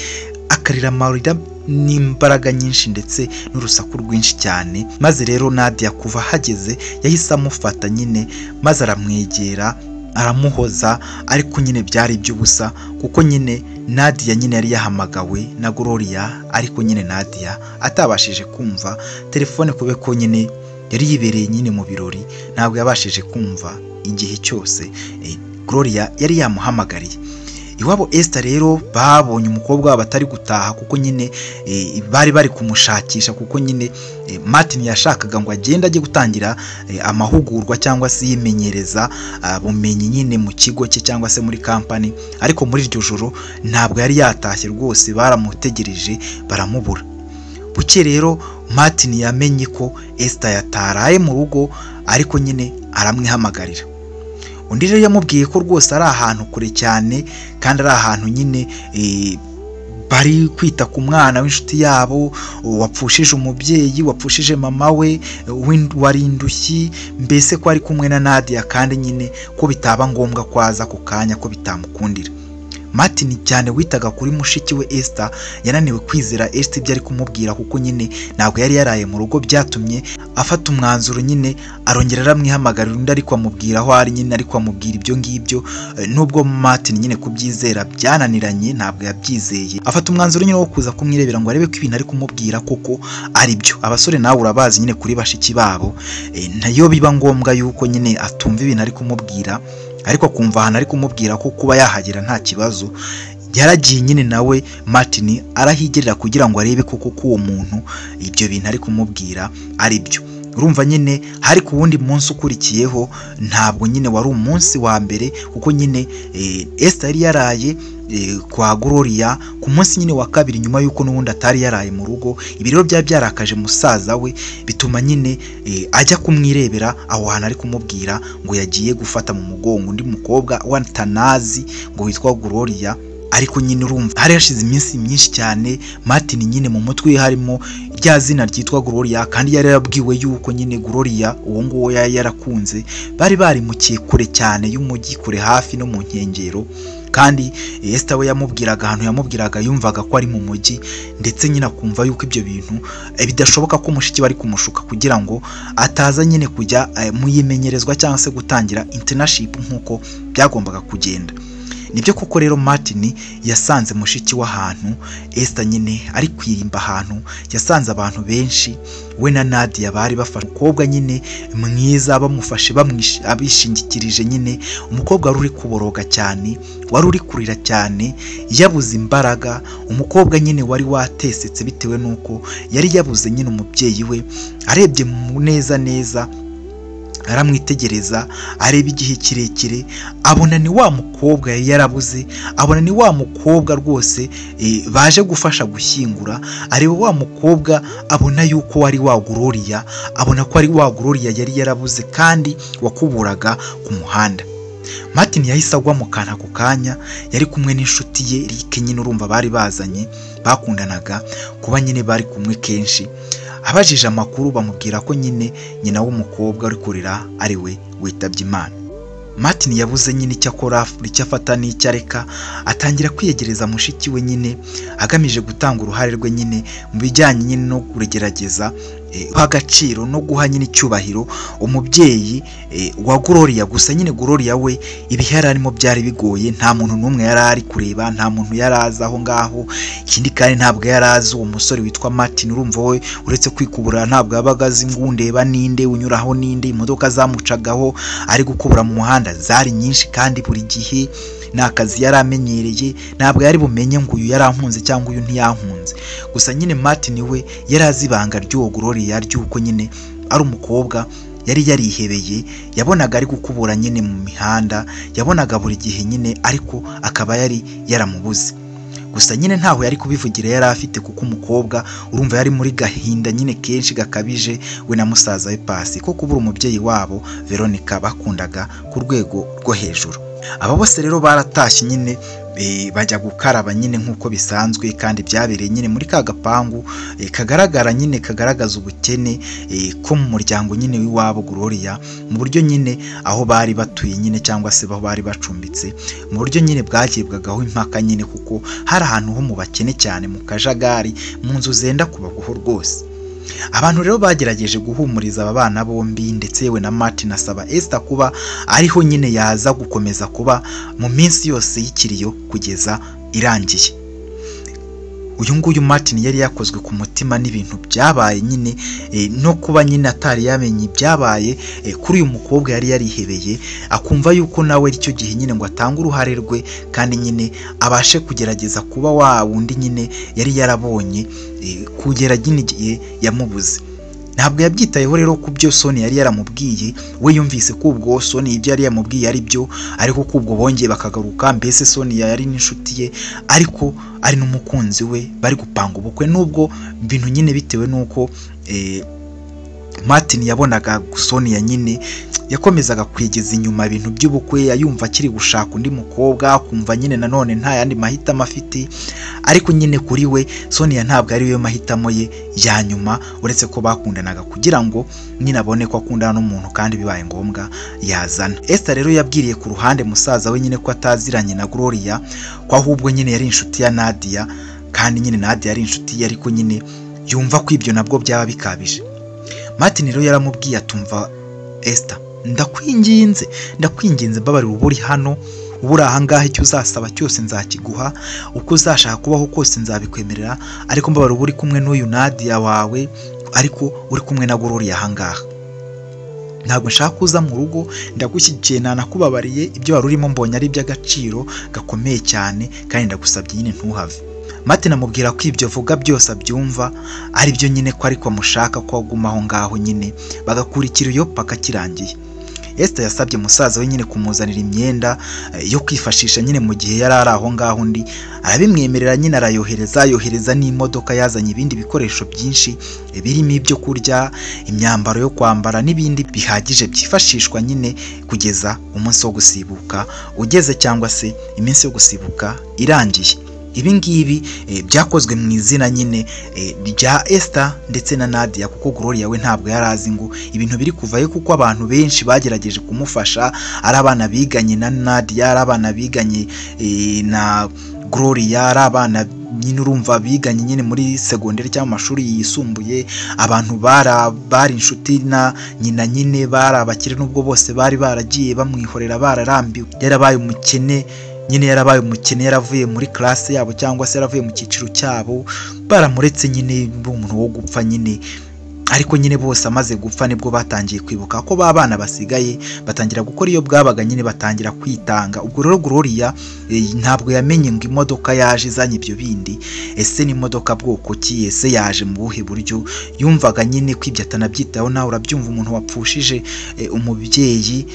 akarira amarira n'imbaraga nyinshi ndetse n'urusaku rwinshi cyane. Maze rero Nadia kuva ahageze yahise amufata nyine, maze aramwegera aramuhoza, ariko nyine byari iby'ubusa kuko nyine Nadia nyine yari yahamagawe na Gloria, ariko nyine Nadia atabashije kumva telefone kube ko nyine yari yibereye nyine mu birori, ntabwo yabashije kumva igihe cyose Gloria yari yamuhamagariye. Iwabo Esther rero babonye umukobwa wabo atari gutaha kuko nyine bari bari kumushakisha, kuko nyine Martin yashakaga ngo agende ajye gutangira amahugurwa cyangwa se yimenyereza bumenyi nyine mu kigo cye cyangwa se muri company, ariko muri iryo joro ntabwo yari yatashye rwose, baramutegereje baramubura. Buke rero Martin yamenye ko Esther yataraye mu rugo, ariko nyine aramwihamagarira. Undi rero yamubwiye ko rwose ari ahantu kure cyane, kandi ari ahantu nyine bari kwita ku mwana w'inshuti yabo wapfushije umubyeyi, wapfushije mama we wari indushyi, mbese ko ari kumwe na Nadia, kandi nyine ko bitaba ngombwa ko aza ako kanya, ko bitamukundira. Martin cyane witaga kuri mushiki we Esther yananiwe kwizera Esther ibyo ari kumubwira, kuko nyine ntabwo yari yaraye mu rugo, byatumye afata umwanzuro nyine arongera aramwihamagarira undi, ariko amubwira aho ari nyine, ariko amubwira ibyo ngibyo. Nubwo Martin nyine kubyizera byananiranye, ntabwo yabyizeye, afata umwanzuro nyine wo kuza kumwirebera ngo arebe ko ibintu ari kumubwira koko ari byo. Abasore nawe urabazi nyine kuri bashiki babo, nayo biba ngombwa yuko nyine atumva ibintu ari kumubwira, ariko akumva ahantu ari kumubwira ko kuba yahagera nta kibazo. Yaragiye nyine nawe Martin arahigerera kugira ngo arebe koko ko uwo muntu ibyo bintu ari kumubwira ari byo. Urumva nyine hari ku wundi munsi ukurikiyeho, ntabwo nyine wari umunsi wa mbere, kuko nyine Esther yari yaraye kwa Gloria ku munsi nyine wa kabiri nyuma yuko n'ubundi atari yaraye mu rugo. Ibi rero byari byarakaje musaza we, bituma nyine ajya kumwirebera aho hantu ari kumubwira ngo yagiye gufata mu mugongo undi mukobwa wa Tanazi ngo witwa Gloria. Ariko nyine urumva hari hashize iminsi myinshi cyane Martin nyine mu mutwe harimo rya zina ryitwa Gloria, kandi yari yarabwiwe yuko nyine Gloria uwo nguwo yari yarakunze bari barimukiye kure cyane y'umujyi, kure hafi no mu nkengero, kandi Esther we yamubwiraga ahantu yamubwiraga yumvaga ko ari mu mujyi, ndetse nyine akumva yuko ibyo bintu bidashoboka ko mushiki bari kumushuka kugira ngo ataza nyine kujya mu yimenyerezwa cyangwa se gutangira internship nk'uko byagombaga kugenda. Nibyo koko rero Martin yasanze mushiki w'ahantu Esther nyine ari kwirimba ahantu, yasanze abantu benshi we na Nadia bari bafashe umukobwa nyine mwiza, bamufashe abishingikirije nyine, umukobwa wari uri kuboroga cyane, wari uri kurira cyane, yabuze imbaraga, umukobwa nyine wari watesetse bitewe nuko yari yabuze nyine umubyeyi we. Arebye neza neza aramwitegereza, areba igihe kirekire, abona ni wa mukobwa yari yarabuze, abona ni wa mukobwa rwose baje gufasha gushyingura, areba wa mukobwa abona yuko wari wa Gloria, abona ko ari wa Gloria yari yarabuze kandi wakuburaga ku muhanda. Martin yahise agwa mu kantu ako kanya, yari kumwe n'inshuti ye Eric nyine urumva bari bazanye, bakundanaga kuba nyine bari kumwe kenshi. Abajije amakuru bamubwira ko nyine nyina w'umukobwa uri kurira ari we witabye Imana. Martin yabuze nyine icyo akora, icyo afata n'icyo areka, atangira kwiyegereza mushiki we nyine agamije gutanga uruhare rwe nyine mu bijyanye nyine no kugerageza agaciro no guha nyine icyubahiro umubyeyi wa Gloria. Gusa nyine Gloria we ibihe yari arimo byari bigoye, nta muntu n'umwe yari ari kureba, nta muntu yari azi aho ngaho. Ikindi kandi ntabwo yari azi uwo musore witwa Martin. Urumva we uretse kwikubura ntabwo yabaga azi ngo undeba ninde, unyuraho ninde. Imodoka zamucagaho ari gukubura mu muhanda zari nyinshi, kandi buri gihe ni akazi yari amenyereye, ntabwo yari bumenye ngo uyu yarankunze cyangwa uyu ntiyankunze. Gusa nyine Martin we yari azi ibanga ry'uwo Gloria, ry'uko nyine ari umukobwa yari yarihebeye, yabonaga ari gukubura nyine mu mihanda, yabonaga buri gihe nyine, ariko akaba yari yaramubuze. Gusa nyine ntaho yari kubivugira yari afite, kuko umukobwa urumva yari muri gahinda nyine kenshi gakabije, we na musaza we Pasi, ko kubura umubyeyi wabo Veronica bakundaga ku rwego rwo hejuru. Aba bose rero baratashye nyine bajya gukaraba nyine nk'uko bisanzwe, kandi byabereye nyine muri ka gapangu kagaragara nyine kagaragaza ubukene ko mu muryango nyine w'iwabo Gloria, mu buryo nyine aho bari batuye nyine cyangwa se aho bari bacumbitse, mu buryo nyine bwagibwagaho impaka nyine, kuko hari ahantu ho mu bakene cyane, mu kajagari, mu nzu zenda kubaguho rwose. Abantu rero bagerageje guhumuriza aba bana bombi, ndetse yewe na Martin asaba Esther kuba ariho nyine yaza gukomeza kuba mu minsi yose y'ikiriyo kugeza irangiye. Uyu nguyu Martin yari yakozwe ku mutima n'ibintu byabaye nyine, no kuba nyine atari yamenye ibyabaye kuri uyu mukobwa yari yarihebeye, akumva yuko nawe icyo gihe nyine ngo atange uruhare rwe, kandi nyine abashe kugerageza kuba wa wundi nyine yari yarabonye kugera nyine igihe yamubuze. Ntabwo yabyitayeho rero ku byo Sonia yari yaramubwiye, we yumvise ko ubwo Sonia ibyo yari yamubwiye ari byo, ariko ko ubwo bongeye bakagaruka, mbese Sonia yari n'inshuti ye ariko ari n'umukunzi we, bari gupanga ubukwe. Nubwo bintu nyine bitewe nuko Martin yabonaga Sonia nyine yakomezaga kwigeza inyuma ibintu by'ubukwe, yumva akiri gushaka undi mukobwa, akumva nyine nanone nta yandi mahitamo afite. Ariko nyine kuri we Sonia ntabwo ari we mahitamo ye ya nyuma, uretse ko bakundanaga kugira ngo nyine abone ko akundana n'umuntu kandi bibaye ngombwa yazana. Esther rero yabwiriye ku ruhande musaza we nyine ko ataziranye na Gloria, ko ahubwo nyine yari inshuti ya Nadia, kandi nyine Nadia yari inshuti ye, ariko nyine yumva ko ibyo nabwo byaba bikabije. Martin rero yaramubwiye atumva, Esther ndakwinginze, ndakwinginze mbabarira, uba uri hano, uba uri aha ngaha, icyo uzasaba cyose nzakiguha, uko uzashaka kubaho kose nzabikwemerera, ariko mbabarira uba uri kumwe n'uyu Nadia wawe, ariko uri kumwe na Gloria aha ngaha. Ntabwo nshaka kuza mu rugo, ndagushyigikiye, nanakubabariye, ibyo wari urimo mbonye ari iby'agaciro gakomeye cyane, kandi ndagusabye nyine ntuhave. Martin amubwira ko ibyo avuga byose abyumva ari byo nyine, ko ariko amushaka ko aguma aho ngaho nyine bagakurikira iyo paka kirangiye. Esther yasabye musaza we nyine kumuzanira imyenda yo kwifashisha nyine mu gihe yari ari aho ngaho, undi arabimwemerera nyine, arayohereza, yohereza n'imodoka yazanye ibindi bikoresho byinshi birimo ibyo kurya, imyambaro yo kwambara n'ibindi bihagije byifashishwa nyine kugeza umunsi wo gusibuka ugeze, cyangwa se iminsi yo gusibuka irangiye. Ibi ngibi byakozwe mu izina nyine rya Esther ndetse na Nadia, kuko Gloria we ntabwo yari azi ngo ibintu biri kuvayo, kuko abantu benshi bagerageje kumufasha, ari abana biganye na Nadia, ari abana biganye na Gloria, ari abana nyine urumva biganye nyine muri segonderi cyangwa amashuri yisumbuye, abantu bari inshuti na nyina nyine bari abakire, nubwo bose bari baragiye bamwihorera bararambiwe, yarabaye umukene nyine, yarabaye umukene, yaravuye muri classe yabo cyangwa se yaravuye mu cyiciro cyabo, baramuretse nyine umuntu wo gupfa nyine. Ariko nyine bose amaze gupfa nibwo batangiye kwibuka ko ba bana basigaye, batangira gukora iyo bwabaga nyine, batangira kwitanga. Ubwo rero Gloria ntabwo yamenye ngo imodoka yaje izanye ibyo bindi, ese ni imodoka bwoko ki, ese yaje mu buhe buryo? Yumvaga nyine ko ibyo atanabyitaho. Nawe urabyumva, umuntu wapfushije umubyeyi,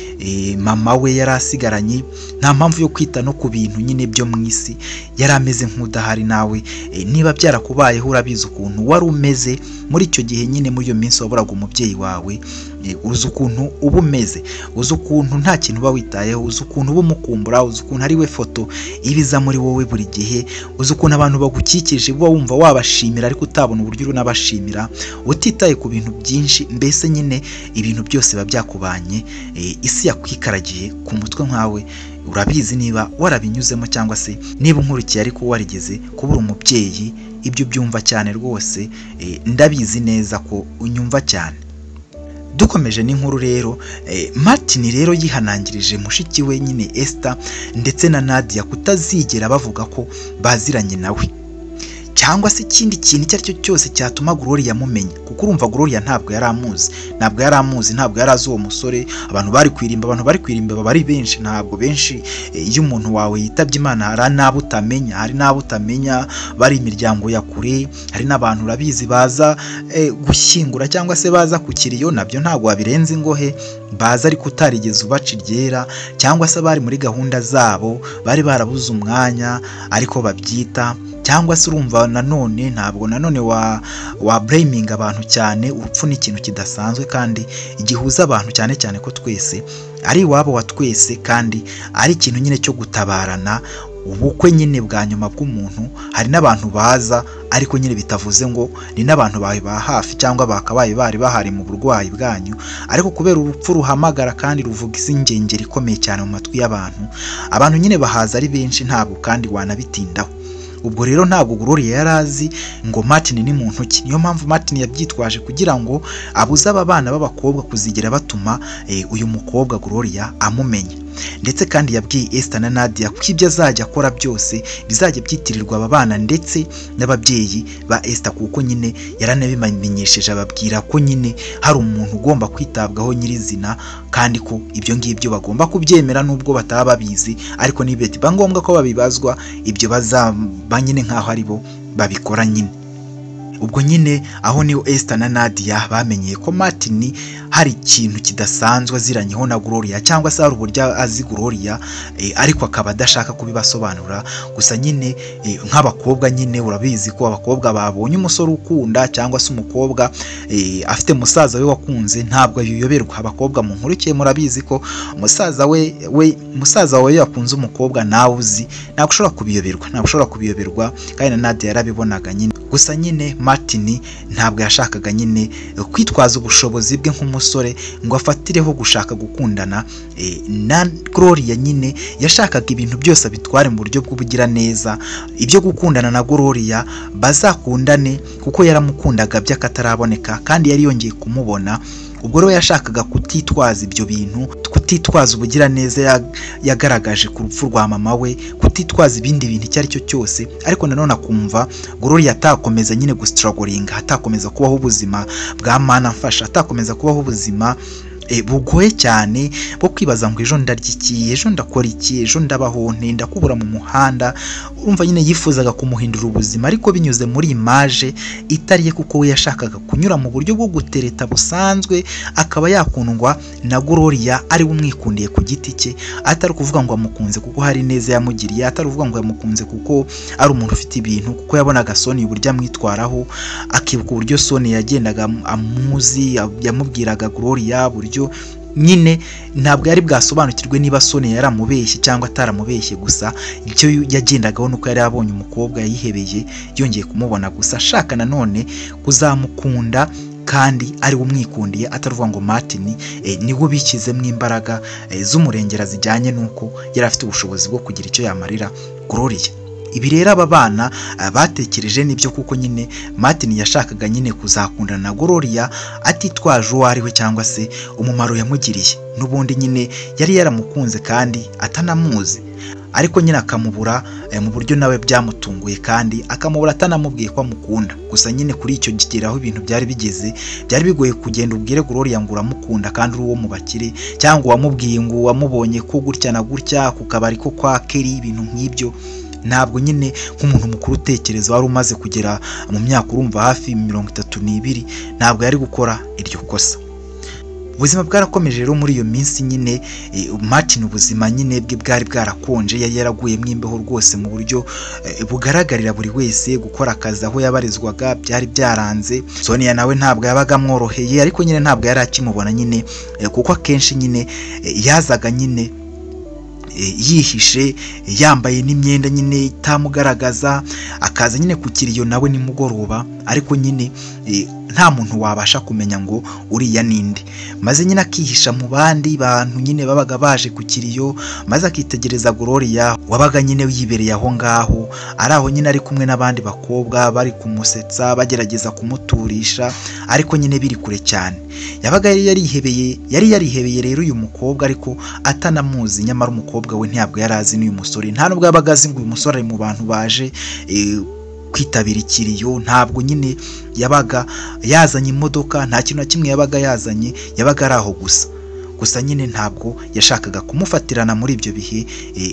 mama we yari asigaranye, nta mpamvu yo kwita no ku bintu nyine byo mu isi, yari ameze nk'udahari. Nawe niba byarakubayeho urabizi ukuntu wari umeze muri icyo gihe nyine, muri iyo minsi waburaga umubyeyi wawe, uzi ukuntu uba umeze, uzi ukuntu nta kintu uba witayeho, uzi ukuntu uba umukumbura, uzi ukuntu ari we foto ibiza muri wowe buri gihe, uzi ukuntu abantu bagukikije uba wumva wabashimira ariko utabona uburyo unabashimira, utitaye ku bintu byinshi. Mbese nyine ibintu byose biba byakubanye, isi yakwikaragiye ku mutwe nkawe urabizi niba warabinyuzemo, cyangwa se niba unkurikiye ariko warigeze kubura umubyeyi Ibyo byumva cyane rwose, ndabizi neza ko unyumva cyane. Dukomeje n'inkuru rero, Martin rero yihanangirije mushiki we nyine Esther ndetse na Nadia kutazigera bavuga ko baziranye nawe cyangwa se ikindi kintu icyo ari cyo cyose cyatuma Gloria amumenya, kuko urumva Gloria ntabwo yari amuzi, ntabwo yari amuzi, ntabwo yari azi uwo musore. Abantu bari kwirimba, abantu bari kwirimba baba ari benshi, ntabwo benshi. Iyo umuntu wawe yitabye Imana hari n'abo utamenya, hari n'abo utamenya bari imiryango ya kure, hari n'abantu urabizi baza gushyingura cyangwa se baza ku kiriyo, nabyo ntabwo wabirenza ingohe, baza ariko utarigeze ubaca iryera, cyangwa se bari muri gahunda zabo bari barabuze umwanya ariko babyita, cyangwa se urumva nanone ntabwo nanone wa blaming abantu cyane. Urupfu ni ikintu kidasanzwe kandi gihuza abantu, cyane cyane ko twese ari iwabo wa twese, kandi ari ikintu nyine cyo gutabarana. Ubukwe nyine bwa nyuma bw'umuntu hari n'abantu baza ariko nyine bitavuze ngo ni n'abantu bawe ba hafi cyangwa bakabaye bari bahari mu burwayi bwanyu, ariko kubera urupfu ruhamagara kandi ruvuga izingengeri ikomeye cyane mu matwi y'abantu, abantu nyine bahaza ari benshi, ntabwo kandi wanabitindaho. Ubwo rero ntabwo Gloria yari azi ngo Martin ni muntu ki. Niyo mpamvu Martin yabyitwaje kugira ngo abuze aba bana b'abakobwa kuzigera batuma uyu mukobwa Gloria amumenya. Ndetse kandi yabwiye Esther na Nadia ko ibyo azajya akora byose bizajya byitirirwa aba bana ndetse n'ababyeyi ba Esther, kuko nyine yaranabimamenyesheje ababwira ko nyine hari umuntu ugomba kwitabwaho nyirizina, kandi ko ibyo ngibyo bagomba kubyemera nubwo bataba babizi, ariko niba ngombwa ko babibazwa ibyo bazaba nyine nk'aho ari bo babikora nyine. Ubwo nyine aho niho Esther na Nadia bamenyeye ko Martin hari ikintu kidasanzwe aziranyeho na Gloria, cyangwa se hari uburyo azi Gloria, ariko akaba adashaka kubibasobanura. Gusa nyine nk'abakobwa nyine urabizi ko abakobwa babonye umusore ukunda cyangwa se umukobwa afite musaza we wakunze ntabwo ayoberwa. Abakobwa mu nkurikiye murabizi ko musaza we musaza wawe yakunze umukobwa nawe uzi, ntabwo ushobora kubiyoberwa, ntabwo ushobora kubiyoberwa. Kandi na Nadia yarabibonaga nyine. Gusa nyine Martin ntabwo yashakaga nyine kwitwaza ubushobozi bwe nk'umusore ngo afatireho gushaka gukundana na Gloria. Nyine yashakaga ibintu byose abitware mu buryo bw'ubugiraneza, ibyo gukundana na Gloria bazakundane kuko yaramukundaga by'akataraboneka kandi yari yongeye kumubona. Ubwo rero yashakaga kutitwaza ibyo bintu, kutitwaza ubugiraneza yagaragaje ku rupfu rwa mama we, kutitwaza ibindi bintu icyo ari cyo cyose, ariko nanone akumva Gloria atakomeza nyine gustrugglinga, atakomeza kubaho ubuzima bwa mana mfasha, atakomeza kubaho ubuzima bugoye cyane bwo kwibaza ngo ejo ndarya iki, ejo ndakora iki, ejo ndabaho nte, ndakubura mu muhanda. Urumva nyine yifuzaga kumuhindura ubuzima ariko binyuze muri image itariye, kuko we yashakaga kunyura mu buryo bwo gutereta busanzwe akaba yakundwa na Gloria ari we umwikundiye ku giti cye, atari kuvuga ngo amukunze kuko hari neza yamugiriye, atari kuvuga ngo yamukunze kuko ari umuntu ufite ibintu, kuko yabonaga Sonia uburyo amwitwaraho, akibuka uburyo Sonia yagendaga amuzi, yamubwiraga Gloria buryo nyine ntabwo yari bwasobanukirwe niba Sonia yaramubeshye cyangwa ataramubeshye. Gusa icyo yagendagaho nuko yari abonye umukobwa yayihebeye yongeye kumubona, gusa ashaka nanone kuzamukunda kandi ari we umwikundiye, ataruvuga ngo Martin niwe bikizemo imbaraga z'umurengera zijyanye nuko yari afite ubushobozi bwo kugira icyo yamarira Gloria. Ibi rero aba bana batekereje nibyo, kuko nyine Martin yashakaga nyine kuzakundana na Gloria atitwaje uwo ari we cyangwa se umumaro yamugiriye. N'ubundi nyine yari yaramukunze kandi atanamuzi, ariko nyine akamubura mu buryo nawe byamutunguye, kandi akamubura atanamubwiye ko amukunda. Gusa nyine kuri icyo kigeraho ibintu byari bigeze, byari bigoye kugenda ubwire Gloria ngo uramukunda kandi uri uwo mu bakire, cyangwa wamubwiye ngo wamubonye ko gutya na gutya ku kabari ko kwa Kelly, ibintu nk'ibyo. Ntabwo nyine nk'umuntu mukuru utekereza wari umaze kugera mu myaka urumva hafi 32 ntabwo yari gukora iryo kosa. Ubuzima bwarakomeje rero muri iyo minsi nyine Martin ubuzima nyine bwe bwari bwarakonje, yari yaraguyemo imbeho rwose mu buryo bugaragarira buri wese. Gukora akazi aho yabarizwaga byari byaranze. Sonia nawe ntabwo yabaga amworoheye, ariko nyine ntabwo yari akimubona nyine, kuko akenshi nyine yazaga nyine Yihishe, yambaye n'imyenda nyine itamugaragaza, akaza nyine ku kiriyo nawe nimugoroba, ariko nyine nta muntu wabasha kumenya ngo uriya ninde. Maze nyine akihisha mu bandi bantu nyine babaga baje ku kiriyo, maze akitegereza Gloria wabaga nyine yibereye aho ngaho, ari aho nyine ari kumwe n'abandi bakobwa bari kumusetsa, bagerageza kumuturisha, ariko nyine biri kure cyane. Yabaga yari yarihebeye rero uyu mukobwa, ariko atanamuzi. Nyamara umukobwa we ntabwo yari azi n'uyu musore, nta nubwo yabaga azi ngo uyu musore ari mu bantu baje kwitabira ikiriyo. Ntabwo nyine yabaga yazanye imodoka, nta kintu na kimwe yabaga yazanye, yabaga ari aho gusa. Gusa nyine ntabwo yashakaga kumufatirana muri ibyo bihe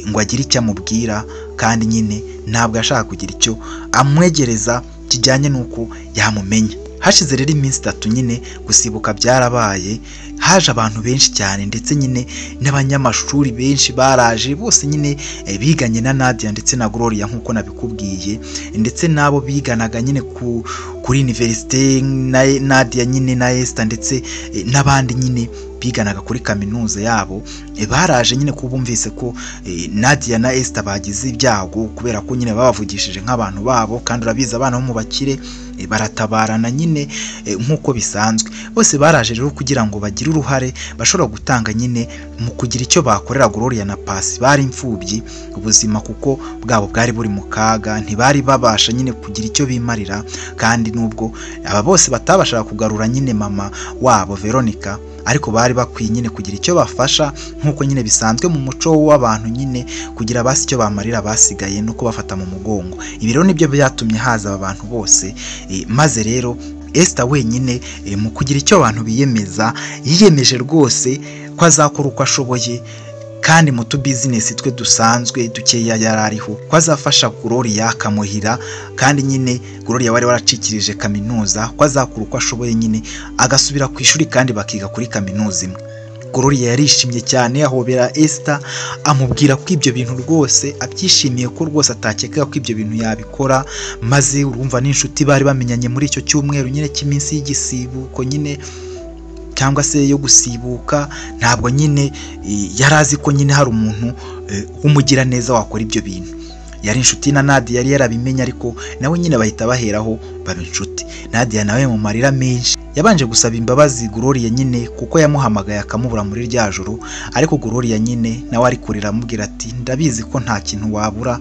ngo agire icyo amubwira, kandi nyine ntabwo yashakaga kugira icyo amwegereza kijyanye n'uko yamumenya. Hashize rero iminsi 3 nyine gusibuka byarabaye, haje abantu benshi cyane, ndetse nyine n'abanyamashuri benshi baraje bose nyine biganye na Nadia ndetse na Gloria nk'uko nabikubwiye, ndetse n'abo biganaga nyine kuri universite na Nadia nyine na Esther, ndetse n'abandi nyine biganaga kuri kaminuza yabo. Baraje nyine kubumvise ko Nadia na Esther bagize ibyago, kubera ko nyine babavugishije nk'abantu babo, kandi urabizi abana bo mu bakire baratabarana nyine nk'uko bisanzwe. Bose baraje rero kugira ngo bagire uruhare bashobora gutanga nyine mu kugira icyo bakorera Gloria na Pasi. Bari imfubyi, ubuzima kuko bwabo bwari buri mu kaga, ntibari babasha nyine kugira icyo bimarira, kandi nubwo aba bose batabashaga kugarura nyine mama wabo Veronica, ariko bari bakwiye nyine kugira icyo bafasha nk'uko nyine bisanzwe mu muco w'abantu nyine kugira basi icyo bamarira basigaye no kubafata mu mugongo. Ibi rero nibyo byatumye haza aba bantu bose. Maze rero Esther wenyine mu kugira icyo abantu biyemeza, yiyemeje rwose ko azakora uko ashoboye, kandi mu tu business twe dusanzwe dukeya yari ariho, ko azafasha Gloria akamuhira, kandi nyine Gloria wari waracikirije kaminuza, ko azakora uko ashoboye nyine agasubira ku ishuri kandi bakiga kuri kaminuza imwe. Gloria yarishimye cyane, ahobera Esther, amubwira ko ibyo bintu rwose abyishimiye, ko rwose atakekaga ko ibyo bintu yabikora. Maze urumva n'inshuti bari bamenyanye muri icyo cyumweru nyine cy'iminsi y'igisibuko nyine cyangwa se yo gusibuka, ntabwo nyine yari azi ko nyine hari umuntu w'umugiraneza wakora ibyo bintu. Yari inshuti na Nadia, yari yarabimenye, ariko nawe nyine bahita baheraho baba inshuti. Nadia nawe mu marira menshi yabanje gusaba imbabazi Gloria nyine kuko yamuhamagaye akamubura muri rya joro, ariko Gloria nyine nawe ari kurira amubwira ati ndabizi ko nta kintu wabura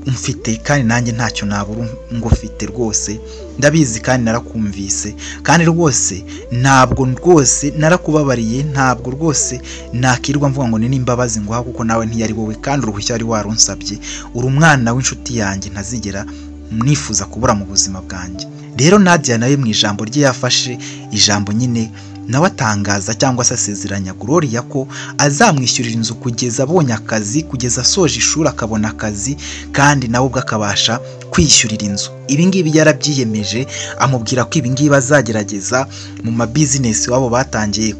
mfite, kandi nanjye ntacyo nabura ngo mfite rwose, ndabizi kandi narakumvise, kandi rwose ntabwo rwose narakubabariye, ntabwo rwose nakirwa mvuga ngo ni n'imbabazi nguha, kuko nawe ntiyari wowe, kandi uruhushya wari warunsabye, uri umwana w'inshuti yanjye ntazigera nifuza kubura mu buzima bwanjye. Rero Nadia nawe mu ijambo rye yafashe ijambo nyine nawe atangaza cyangwa se asezeranya Gloria ko azamwishyurira inzu kugeza abonye akazi, kugeza asoje ishuri akabona akazi, kandi nawe ubwo akabasha kwishyurira inzu. Ibi ngibi yarabyiyemeje, amubwira ko ibi ngibi azagerageza mu ma business wabo batangiye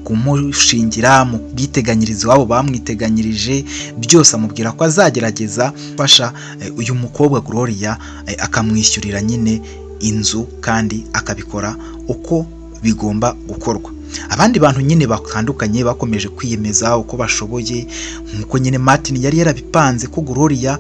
kumushingira, mu bwiteganyirize wabo bamwiteganyirije byose, amubwira ko azagerageza gufasha uyu mukobwa Gloria akamwishyurira nyine inzu, kandi akabikora uko bigomba gukorwa. Abandi bantu nyine batandukanye bakomeje kwiyemeza uko bashoboye, nkuko nyine Martin yari yarabipanze ko Gloria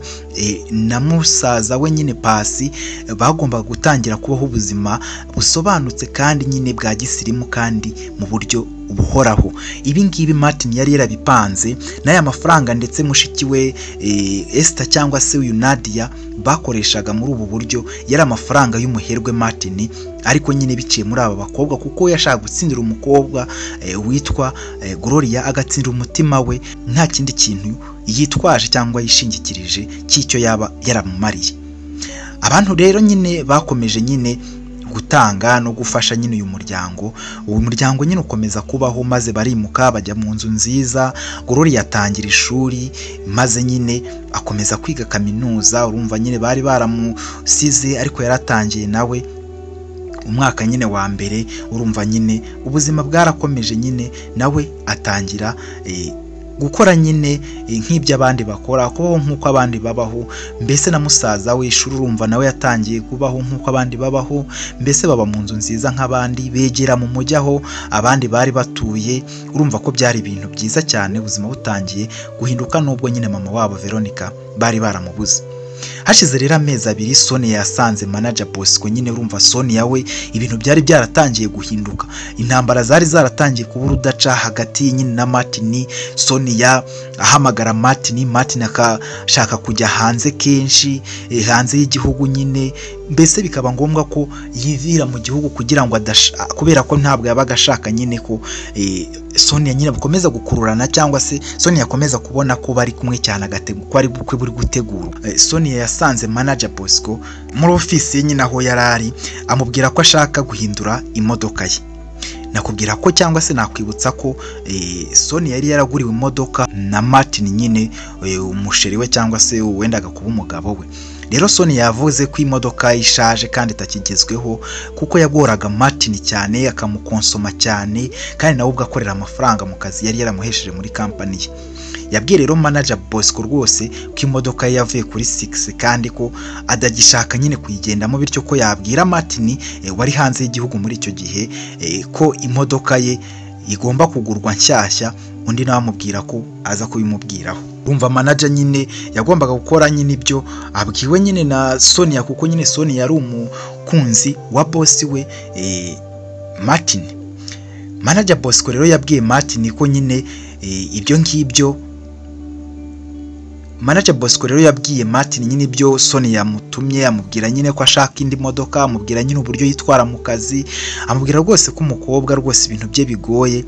na musaza we nyine Pasi bagombaga gutangira kubaho ubuzima busobanutse kandi nyine bwa gisirimu kandi mu buryo buhoraho. Ibi ngibi Martin yari yarabipanze n'aya mafaranga ndetse mushiki we Esther cyangwa se uyu Nadia bakoreshaga muri ubu buryo yari amafaranga y'umuherwe Martin, ariko nyine biciye muri aba bakobwa, kuko yashaka gutsindira umukobwa witwa Gloria, agatsindira umutima we nta kindi kintu yitwaje cyangwa yishingikirije cy'icyo yaba yaramumariye. Abantu rero nyine bakomeje nyine gutanga no gufasha nyine uyu muryango. Uyu muryango nyine ukomeza kubaho, maze barimuka bajya mu nzu nziza. Gloria atangira ishuri, maze nyine akomeza kwiga kaminuza. Urumva nyine bari baramusize, ariko yaratangiye nawe umwaka nyine wa mbere. Urumva nyine ubuzima bwarakomeje nyine nawe atangira gukora nyine nk'ibyo abandi bakora, kubaho nk'uko abandi babaho. Mbese na musaza we ishuri urumva nawe yatangiye kubaho nk'uko abandi babaho, mbese baba mu nzu nziza nk'abandi, begera mu mujyi aho abandi bari batuye. Urumva ko byari ibintu byiza cyane, ubuzima butangiye guhinduka nubwo nyine mama wabo Veronica bari baramubuze. Hashize rero amezi 2 Sonia yasanze manager Bosco nyine. Urumva Sonia we ibintu byari byaratangiye guhinduka, intambara zari zaratangiye kuba urudaca hagati nyine na Martin. Sonia ahamagara Martin, Martin akashaka kujya hanze kenshi, hanze y'igihugu nyine, mbese bikaba ngombwa ko yivira mu gihugu kugira ngo kubera ko ntabwo yabaga ashaka nyine ko Sonia nyine bakomeza gukururana, cyangwa se Sonia akomeza kubona ko bari kumwe cyane, ko ari bukwe buri gutegurwa. Sonia yasanze manager Bosco muri ofisi nyine aho yarari, amubwira ko ashaka guhindura imodoka ye. Nakubwira ko cyangwa se nakwibutsa ko Sonia yari yaraguriwe imodoka na Martin nyine, umusheri we cyangwa se wendaga kuba umugabo we. Rero Sonia yavuze ko imodoka ishaje kandi itakigezweho, kuko yagoraga Martin cyane, akamukonsoma cyane, kandi nawe ubwo akorera amafaranga mu kazi yari yaramuhesheje muri company ye. Yabwiye rero manager Bosco rwose ko imodoka ye yavuye kuri 6 kandi ko adagishaka nyine kuyigendamo, bityo ko yabwira Martin wari hanze y'igihugu muri icyo gihe ko imodoka ye igomba kugurwa nshyashya, undi nawe amubwira ko aza kubimubwiraho. Urumva manager nyine yagombaga gukora nyine ibyo abwiwe nyine na Sonia, kuko nyine Sonia yari umukunzi wa boss we Martin. Manager Bosco rero yabwiye Martin ko nyine ibyo ngibyo Manager Bosco rero yabwiye Martin nyine ibyo Sonia yamutumye, amubwira nyine ko ashaka indi modoka, amubwira nyine uburyo yitwara mu kazi, amubwira rwose ko umukobwa rwose ibintu bye bigoye,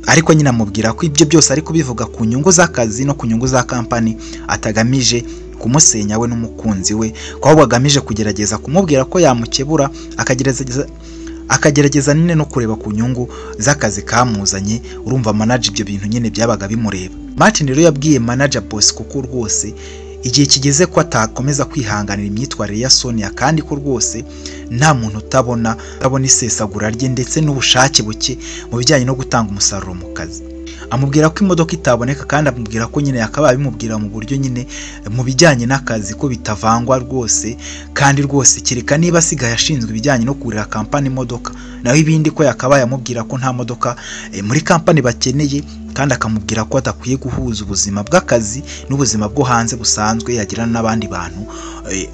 ariko nyine amubwira ko ibyo byose ari kubivuga ku nyungu z'akazi no ku nyungu za company, atagamije kumusenya we n'umukunzi we, ko ahubwo agamije kugerageza kumubwira ko yamukebura, akagerageza nyine no kureba ku nyungu z'akazi kamuzanye. Urumva manager ibyo bintu nyine byabaga bimureba. Martin rero yabwiye manager Bosco ko rwose igihe kigeze ko atakomeza kwihanganira imyitwarire ya Sonia, kandi ko rwose nta muntu utabona isesagura rye ndetse n'ubushake buke mu bijyanye no gutanga umusaruro mu kazi. Amubwira ko imodoka itaboneka, kandi amubwira ko nyine yakabaye abimubwira mu buryo nyine mu bijyanye n'akazi ko bitavangwa rwose, kandi rwose kereka niba asigaye ashinzwe ibijyanye no kugurira kampani imodoka, naho ibindi ko yakabaye amubwira ko nta modoka muri kampani bakeneye, kandi akamubwira ko adakwiye guhuza ubuzima bw'akazi n'ubuzima bwo hanze busanzwe yagirana n'abandi bantu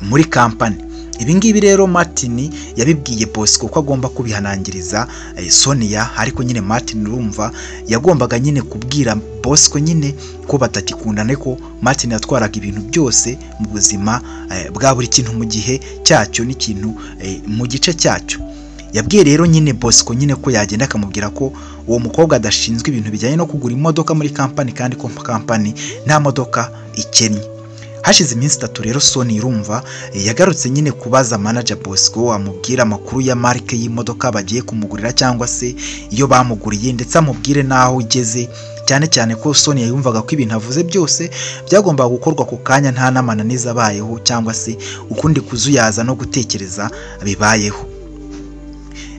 muri kampani. Ibi ngibi rero Martin yabibwiye Bosco ko agomba kubihanangiriza Sonia, ariko nyine Martin urumva yagombaga nyine kubwira Bosco nyine ko batakikundana, ko Martin yatwaraga ibintu byose mu buzima bwa buri kintu mu gihe cyacyo n'ikintu mu gice cyacyo. Yabwiye rero nyine Bosco nyine ko yagenda akamubwira ko uwo mukobwa adashinzwe ibintu bijyanye no kugura imodoka muri kampani, kandi ko kampani nta modoka ikennye. Hashize iminsi 3 rero Sonia irumva yagarutse nyine kubaza manager Bosco, amubwira amakuru ya marike y'imodoka bagiye kumugurira cyangwa se iyo bamuguriye, ndetse amubwire naho igeze, cyane cyane ko Sonia yumvaga ko ibintu avuze byose byagombaga gukorwa ku kanya nta n'amananiza abayeho cyangwa se ukundi kuzuyaza no gutekereza bibayeho.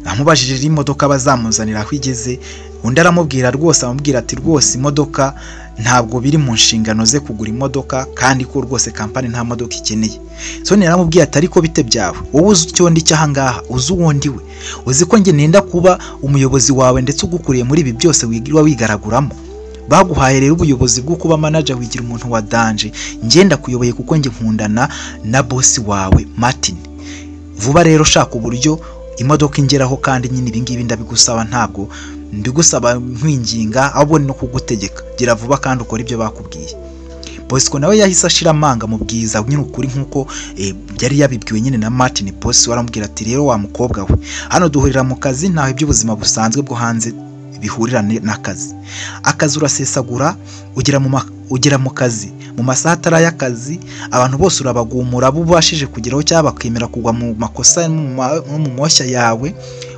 Amubajije rero imodoka bazamuzanira aho igeze, undi aramubwira rwose, amubwira ati rwose imodoka ntabwo biri mu nshingano ze kugura imodoka, kandi ko rwose kampani nta modoka ikeneye. Sonia aramubwiye ati ariko bite byawe, wowe uzi icyo ndi cyo ahangaha, uzi uwo ndi we, uzi ko njye nenda kuba umuyobozi wawe ndetse ugukuriye muri ibi byose wirirwa wigaraguramo. Baguhaye rero ubuyobozi bwo kuba manager, wigira umuntu wa danger, ngenda kuyoboye kuko njye nkundana na boss wawe Martin. Vuba rero shaka uburyo imodoka ingeraho, kandi nyine ibi ngibi ndabigusaba, ntabwo mbigusaba nkwinginga ahubwo no kugutegeka, gira vuba kandi ukora ibyo bakubwiye. Bosco nawe yahise ashira amanga mu bwiza nyine ukuri nkuko yari yabibwiwe nyine na Martin. Boss waramubwira ati rero wa mukobwa we, hano duhurira mu kazi, ntaho iby'ubuzima busanzwe bwo hanze bihurira n'akazi. Akazi urasesagura, ugera mu kazi mu masaha atari ay'akazi, abantu bose urabagumura abo ubashije kugeraho cyangwa bakemera kugwa mu makosa no mu moshya yawe,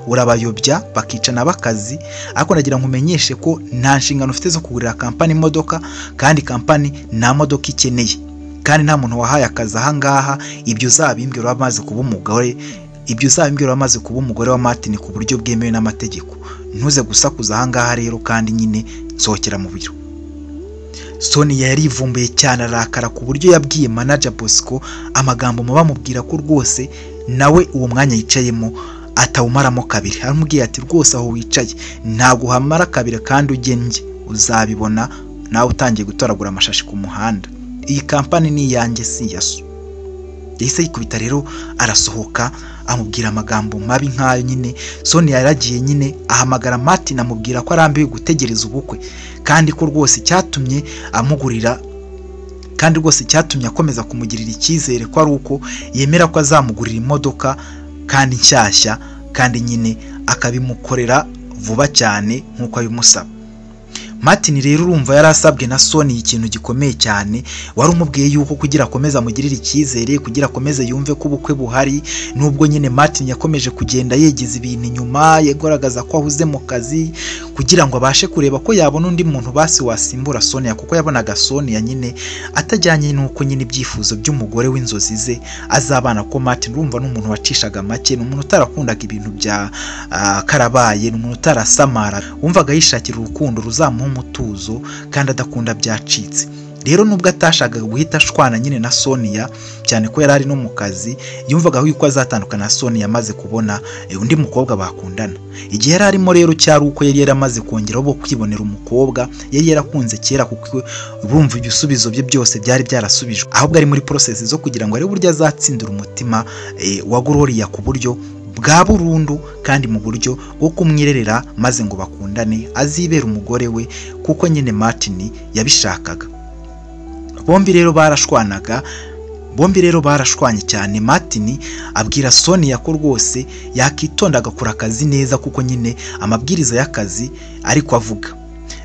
urabayobya bakicana bakazi. Ariko nagira ngo umenyeshe ko nta nshingano ufite zo kugurira kampani imodoka, kandi kampani nta modoka ikeneye, kandi nta muntu wahaye akazi ahangaha. Ibyo uzabimbwira wamaze kuba umugore, ibyo uzabimbwira wamaze kuba umugore wa Martin ku buryo bwemewe n'amategeko. Ntuze gusakuza ahangaha rero, kandi nyine nsohokera mu biro. Sonia yarivumbuye cyane arakara ku buryo yabwiye manager Bosco amagambo bamubwira ko rwose nawe uwo mwanya yicayemo atawumaramo kabiri. Aramubwiye ati rwose aho wicaye ntabwo uhamara kabiri kandi ugennye uzabibona nawe utangiye gutoragura amashashi ku muhanda. Iyi kampani ni iyanjye si iya so. Yahise yikubita rero arasohoka amubwira amagambo mabi nk'ayo nyine. Sonia yaragiye nyine ahamagara Martin amubwira ko arambiwe gutegereza ubukwe kandi ko rwose cyatumye amugurira kandi rwose cyatumye akomeza kumugirira icyizere ko ari uko yemera ko azamugurira imodoka kandi nshyashya kandi nyine akabimukorera vuba cyane nk'uko abimusaba. Martin rero urumva yari asabwe na Sonia ikintu gikomeye cyane, wari umubwiye yuko kugira akomeze amugirire icyizere, kugira akomeze yumve ko ubukwe buhari, nubwo nyine Martin yakomeje kugenda yegeza ibintu inyuma, yagaragaza ko ahuze mu kazi kugira ngo abashe kureba ko yabona undi muntu basi wasimbura Sonia, kuko yabonaga Sonia nyine atajyanye n'uko nyine ibyifuzo by'umugore w'inzozi ze azabana. Ko Martin urumva ni umuntu wacishaga make, ni umuntu utarakundaga ibintu bya karabaye, ni umuntu utarasamara, wumvaga yishakira urukundo ruzamuha umutuzo kandi adakunda byacitse. Rero nubwo atashakaga guhita ashwana nyine na Sonia cyane ko yari ari no mu kazi, yumvaga yuko azatandukana na Sonia amaze kubona undi mukobwa bakundana. Igihe yari arimo rero cyari uko yari yaramaze kongeraho bo kwibonera umukobwa yari yarakunze kera, kuko bumva ibisubizo bye byose byari byarasubijwe, ahubwo ari muri process zo kugira ngo arebe uburyo azatsindira umutima wa Gloria ku buryo bwa burundu kandi mu buryo bwo kumwirerera maze ngo bakundane azibera umugore we, kuko nyine Martin yabishakaga. Bombi rero barashwanaga, bombi rero barashwanye cyane. Martin abwira Sonia ko rwose yakitonda agakora akazi neza kuko nyine amabwiriza y'akazi ariko avuga.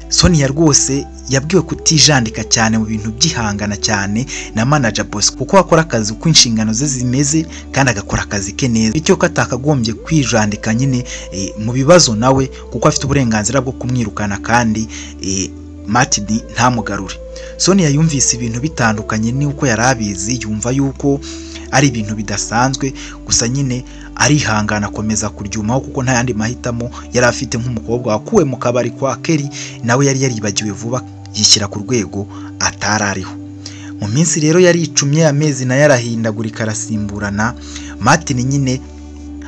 Sonia rwose yabwiwe kutijandika cyane mu bintu byihangana cyane na manager Bosco, kuko akora akazi uko inshingano ze zimeze kandi agakora akazi ke neza, bityo ko atakagombye kwijandika nyine mu bibazo nawe, kuko afite uburenganzira bwo kumwirukana kandi Martin ntamugarure. Sonia yumvise ibintu bitandukanye n'uko yari abizi, yumva yuko ari ibintu bidasanzwe, gusa nyine arihangana akomeza kuryumaho kuko nta yandi mahitamo yari afite nk'umukobwa wakuwe mu kabari kwa Kelly, nawe yari yaribagiwe vuba yishyira ku rwego atari ariho. Mu minsi rero yari icumye, amezi nayo arahindagurika arasimburana. Martin nyine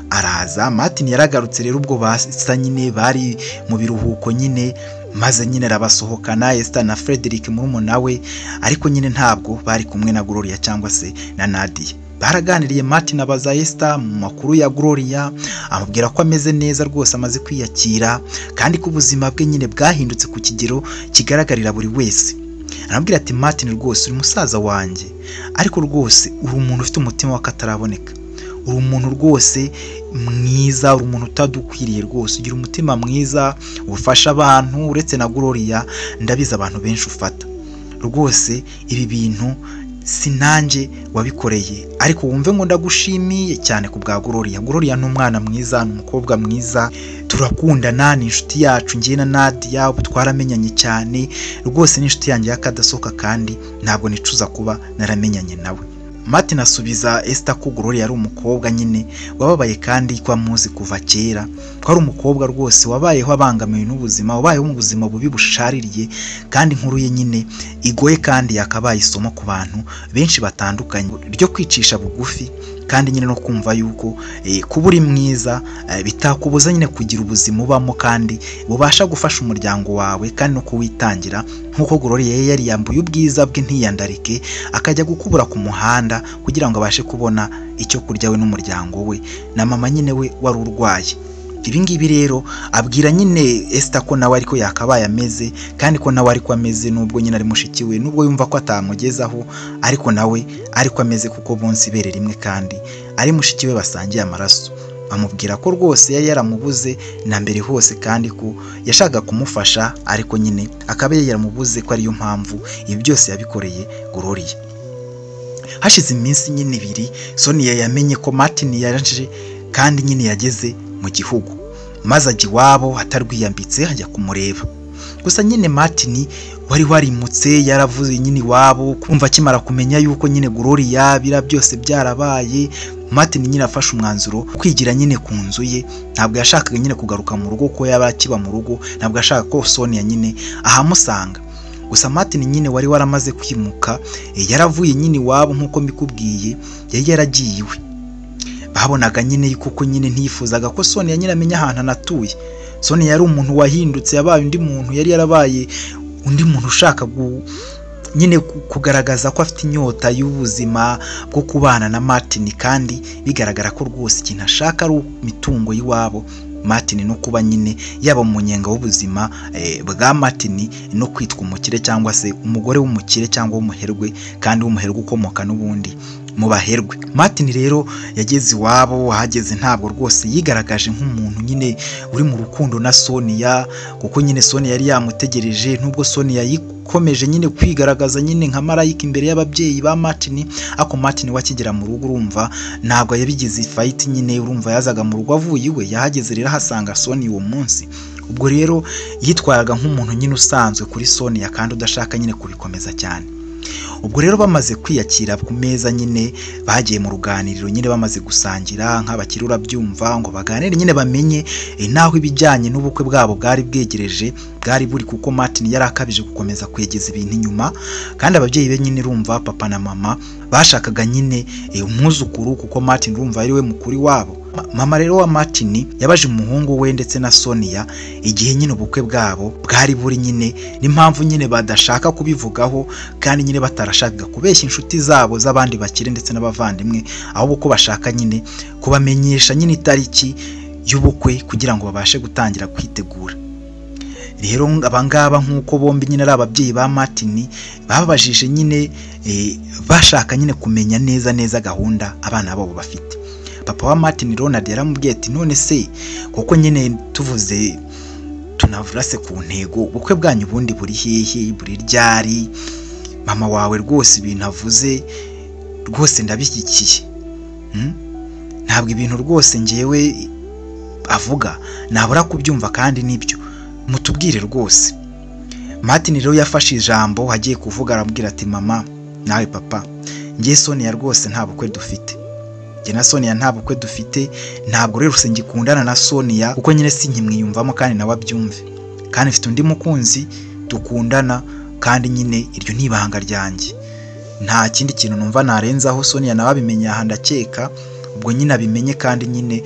araza, Martin yaragarutse rero ubwo basa nyine bari mu biruhuko nyine, maze nyine arabasohokana Esther na Frederick murumuna we, ariko nyine ntabwo bari kumwe na Gloria cyangwa se na Nadia. Baraganiriye, Martin abaza Esther mu makuru ya Gloria, amubwira ko ameze neza rwose amaze kwiyakira kandi ko ubuzima bwe nyine bwahindutse ku kigero kigaragarira buri wese. Aramubwira ati Martin rwose uri musaza wanjye, ariko rwose uri umuntu ufite umutima w'akataraboneka, uri umuntu rwose mwiza, uri umuntu utadukwiriye rwose, ugira umutima mwiza, ufasha abantu, uretse na Gloria ndabizi abantu benshi ufata rwose, ibi bintu sinanjye wabikoreye, ariko wumve ngo ndagushimiye cyane ku bwa Gloria. Gloria ni umwana mwiza, ni umukobwa mwiza, turakundana, ni inshuti yacu njye na Nadia, ubu twaramenyanye cyane rwose, ni inshuti yanjye y'akadasohoka kandi ntabwo nicuza kuba naramenyanye nawe. Martin asubiza Esther ko Gloria ari umukobwa nyine wababaye kandi ko amuzi kuva kera, ko ari umukobwa rwose wabayeho abangamiwe n'ubuzima, wabayeho mu buzima bubi bushaririye, kandi inkuru ye nyine igoye kandi yakabaye isomo ku bantu benshi batandukanye ryo kwicisha bugufi kandi nyine no kumva yuko kuba uri mwiza bitakubuza nyine kugira ubuzima ubamo kandi bubasha gufasha umuryango wawe kandi no kuwitangira, nk'uko Gloria yari yambuye ubwiza bwe ntiyandarike akajya gukubura ku muhanda kugira ngo abashe kubona icyo kurya we n'umuryango we na mama nyine we wari urwaye. Ibi ngibi rero abwira nyine Esther ko nawe ariko yakabaye ameze kandi ko nawe ariko ameze, nubwo nyine ari mushiki we, nubwo yumva ko atamugezaho, ariko nawe ariko ameze kuko bonse ibere rimwe kandi ari mushiki we basangiye amaraso. Amubwira ko rwose yari yaramubuze na mbere hose kandi ko yashakaga kumufasha, ariko nyine akaba yari yaramubuze, ko ariyo mpamvu ibi byose yabikoreye Gloria. Hashize iminsi nyine ibiri Sonia yamenye ko Martin yaje kandi nyine yageze mu gihugu, maze ajya iwabo atarwiyambitse ajya kumureba. Gusa nyine Martin wari warimutse yaravuze nyine iwabo, kumva akimara kumenya yuko nyine Gloria bira byose byarabaye, Martin nyine afashe umwanzuro kwigira nyine ku nzu ye. Ntabwo yashakaga nyine kugaruka mu rugo ko yaba akiba mu rugo, ntabwo yashakaga ko Sonia nyine ahamusanga. Gusa Martin nyine wari waramaze kwimuka, yaravuye nyine iwabo nk'uko mbikubwiye, yari yaragiye iwe. Babonaga nyine kuko nyine ntiyifuzaga ko Sonia nyine amenya ahantu anatuye. Sonia yari umuntu wahindutse, yabaye undi muntu, yari yarabaye undi muntu ushaka nyine kugaragaza ko afite inyota y'ubuzima bwo kubana na Martin, kandi bigaragara ko rwose ikintu ashaka ari imitungo y'iwabo Martin, no kuba nyine yaba umunyenga w'ubuzima bwa Martin, no kwitwa umukire cyangwa se umugore w'umukire cyangwa w'umuherwe, kandi w'umuherwe ukomoka n'ubundi mu baherwe. Martin rero yageze iwabo, ahageze ntabwo rwose yigaragaje nk'umuntu nyine uri mu rukundo na Sonia, kuko nyine Sonia yari yamutegereje. Nubwo Sonia yikomeje nyine kwigaragaza nyine nka marayika imbere y'ababyeyi ba Martin, ariko Martin wakigera mu rugo urumva ntabwo yabigize fight nyine, urumva yazaga mu rugo avuye iwe, yahageze rero ahasanga Sonia uwo munsi. Ubwo rero yitwaraga nk'umuntu nyine usanzwe kuri Sonia kandi udashaka nyine kubikomeza cyane. Ubwo rero bamaze kwiyakira ku meza nyine, bagiye mu ruganiriro nyine bamaze gusangira nk'abakiri, urabyumva, ngo baganire nyine bamenye naho ibijyanye n'ubukwe bwabo bwari bwegereje bwari buri, kuko Martin yari akabije gukomeza kwegeza ibintu inyuma, kandi ababyeyi be nyine urumva papa na mama bashakaga nyine umwuzukuru, kuko Martin urumva ari we mukuru wabo. Mama rero wa Martin yabaje umuhungu we ndetse na Sonia igihe nyine ubukwe bwabo bwari buri nyine, n'impamvu nyine badashaka kubivugaho, kandi nyine batarashakaga kubeshya inshuti zabo z'abandi bakire ndetse n'abavandimwe, ahubwo ko bashaka nyine kubamenyesha nyine itariki y'ubukwe kugira ngo babashe gutangira kwitegura. Rero abangaba nk'uko bombi nyine ari ababyeyi ba Martin, bababajije nyine bashaka nyine kumenya neza neza gahunda abana babo bafite. Papa wa Martin Ronald yaramubwiye ati none se kuko nyine tuvuze tunavurase ku ntego, ubukwe bwanyu ubundi buri hehe, buri ryari? Mama wawe rwose ibintu avuze rwose ndabishyigikiye, ntabwo ibintu rwose ngewe avuga nabura kubyumva, kandi nibyo mutubwire rwose. Martin rero yafashe ijambo agiye kuvuga, aramubwira ati mama nawe papa, ngewe Sonia rwose nta bukwe dufite, njye na Sonia nta bukwe dufite, ntabwo rero ngikundana na Sonia kuko nyine sinkimwiyumvamo kandi nawe abyumve, kandi mfite undi mukunzi dukundana, kandi nyine iryo ni ibanga ryanjye, nta kindi kintu numva narenzaho. Sonia nawe abimenye aha ndakeka, ubwo nyine abimenye, kandi nyine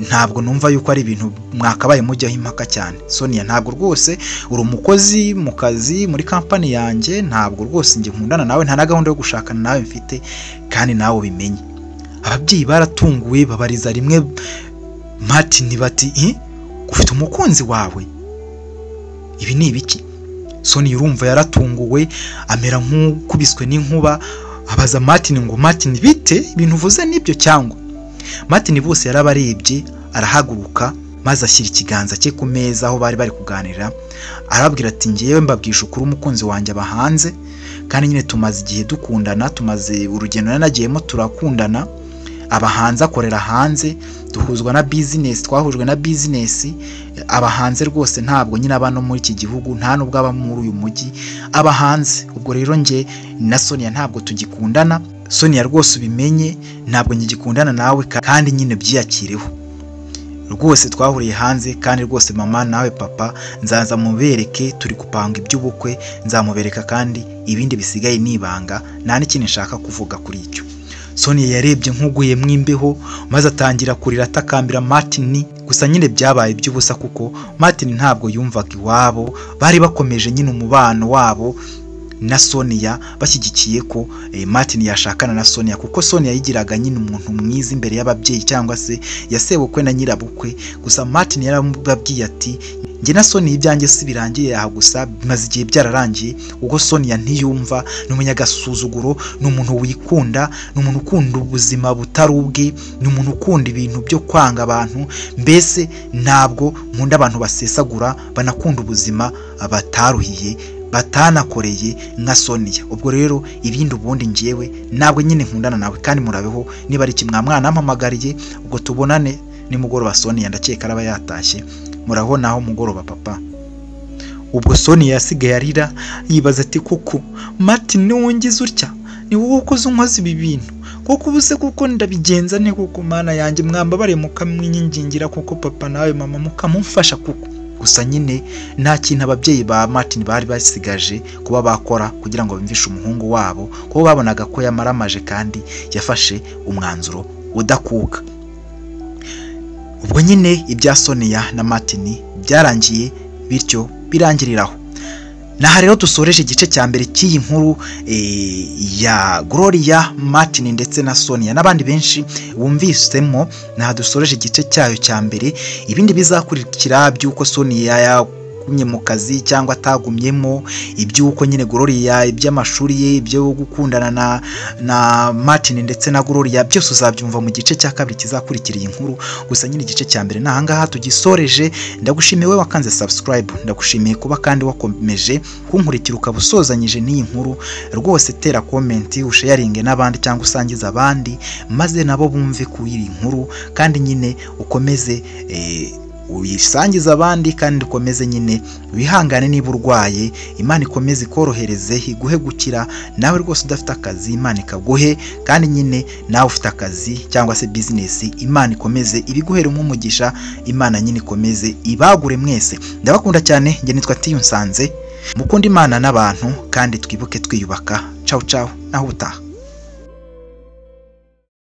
ntabwo numva yuko ari ibintu mwakabaye mujyaho impaka cyane. Sonia ntabwo rwose uri umukozi mu kazi muri kampani yanjye, ntabwo rwose njye nkundana nawe, nta na gahunda yo gushakana nawe mfite, kandi nawe ubimenye. Ababyeyi baratunguwe babariza rimwe Martin bati ufite umukunzi wawe, ibi ni ibiki? Sonia urumva yaratunguwe amera nk'ukubiswe n'inkuba, abaza Martin ngo Martin bite, ibintu uvuze nibyo cyangwa? Martin bose yarabarebye arahaguruka, maze ashyira ikiganza cye ku meza aho bari bari kuganira, arababwira ati ngewe mbabwisha ukuri, umukunzi wanjye aba hanze, kandi nyine tumaze igihe dukundana, tumaze urugendo nagiyemo turakundana, aba hanze akorera hanze, duhuzwa na business, twahujwe na business, aba hanze rwose ntabwo nyine aba no muri iki gihugu, nta nubwo aba muri uyu mujyi, aba hanze. Ubwo rero nge na Sonia ntabwo tugikundana, Sonia rwose ubimenye ntabwo ngikundana nawe, kandi nyine byiyakireho rwose, twahuriye hanze, kandi rwose mama nawe papa nzaza mubereke, turi gupanga iby'ubukwe, nzamubereka, kandi ibindi bisigaye nibanga, nta n'ikindi nshaka kuvuga kuri icyo. Sonia yarebye nk'uguye mwimbeho, maze atangira kurira atakambira Martin. Gusa nyine byabaye by'ubusa kuko Martin ntabwo yumvaga iwabo, bari bakomeje nyine umubano wabo na Sonia, bashyigikiye ko Martin yashakana na Sonia, kuko Sonia yigiraga nyine umuntu mwiza imbere y'ababyeyi cyangwa se yasebukwe na nyirabukwe. Gusa Martin yarababwiye ati njye na Sonia ibyanjye si birangiye aha gusa, bimaze igihe byararangiye, ubwo Sonia ntiyumva, ni umunyagasuzuguro, ni umuntu wikunda, ni umuntu ukunda ubuzima butari ubwe, ni umuntu ukunda ibintu byo kwanga abantu, mbese ntabwo nkunda abantu basesagura banakunda ubuzima bataruhiye batanakoreye nka Sonia. Ubwo rero ibindi ubundi ngewe ntabwo nyine nkundana nawe, kandi murabeho, niba ari kimwe mwana ampamagariye ubwo tubonane nimugoroba, Sonia ndakeka araba yatashye, muraho naho mugoroba papa. Ubwo Sonia yasigaye arira yibaza ati koko Martin wongize utya, ni wowe ukoze unkoze ibi bintu kuko ubuse, kuko ndabigenza nte koko mana yanjye, mwambabare mukamwinyingingira kuko papa nawe mama mukamumfasha kuko. Gusa nyine nta kintu ababyeyi ba Martin bari basigaje kuba bakora kugira ngo bumvishe umuhungu wabo, kuko babonaga ko yamaramaje kandi yafashe umwanzuro udakuka. Ubwo nyine ibya Sonia na Martin byarangiye bityo birangiriraho. Naha rero dusoreje igice cya mbere cy'iyi nkuru ya Gloria, Martin ndetse na Sonia n'abandi benshi bumvisemo. Naha dusoreje igice cyayo cya mbere. Ibindi bizakurikira by'uko Sonia yagumye mu kazi cyangwa atagumyemo, iby'uko nyine Gloria, iby'amashuri ye, ibyo gukundana na Martin ndetse na Gloria, byose uzabyumva mu gice cya kabiri kizakurikira iyi nkuru. Gusa nyine igice cya mbere ni ahangaha tugisoreje. Ndagushimiye wowe wakanze subscribe, ndagushimiye kuba kandi wakomeje kunkurikira ukaba usozanyije n'iyi nkuru. Rwose tera comment, usharinge n'abandi cyangwa usangize abandi, maze nabo bumve ku iyi nkuru, kandi nyine ukomeze uyisangize abandi, kandi ukomeze nyine wihangane niba urwaye, Imana ikomeze ikorohereze iguhe gukira. Nawe rwose udafite akazi Imana ikaguhe, kandi nyine nawe ufite akazi cyangwa se business Imana ikomeze ibiguhere umugisha, Imana nyine ikomeze ibagure mwese. Ndabakunda cyane, njye nitwa Tiyunsanze, mukunda Imana n'abantu, kandi twibuke twiyubaka. Ciao ciao, naho ubutaha.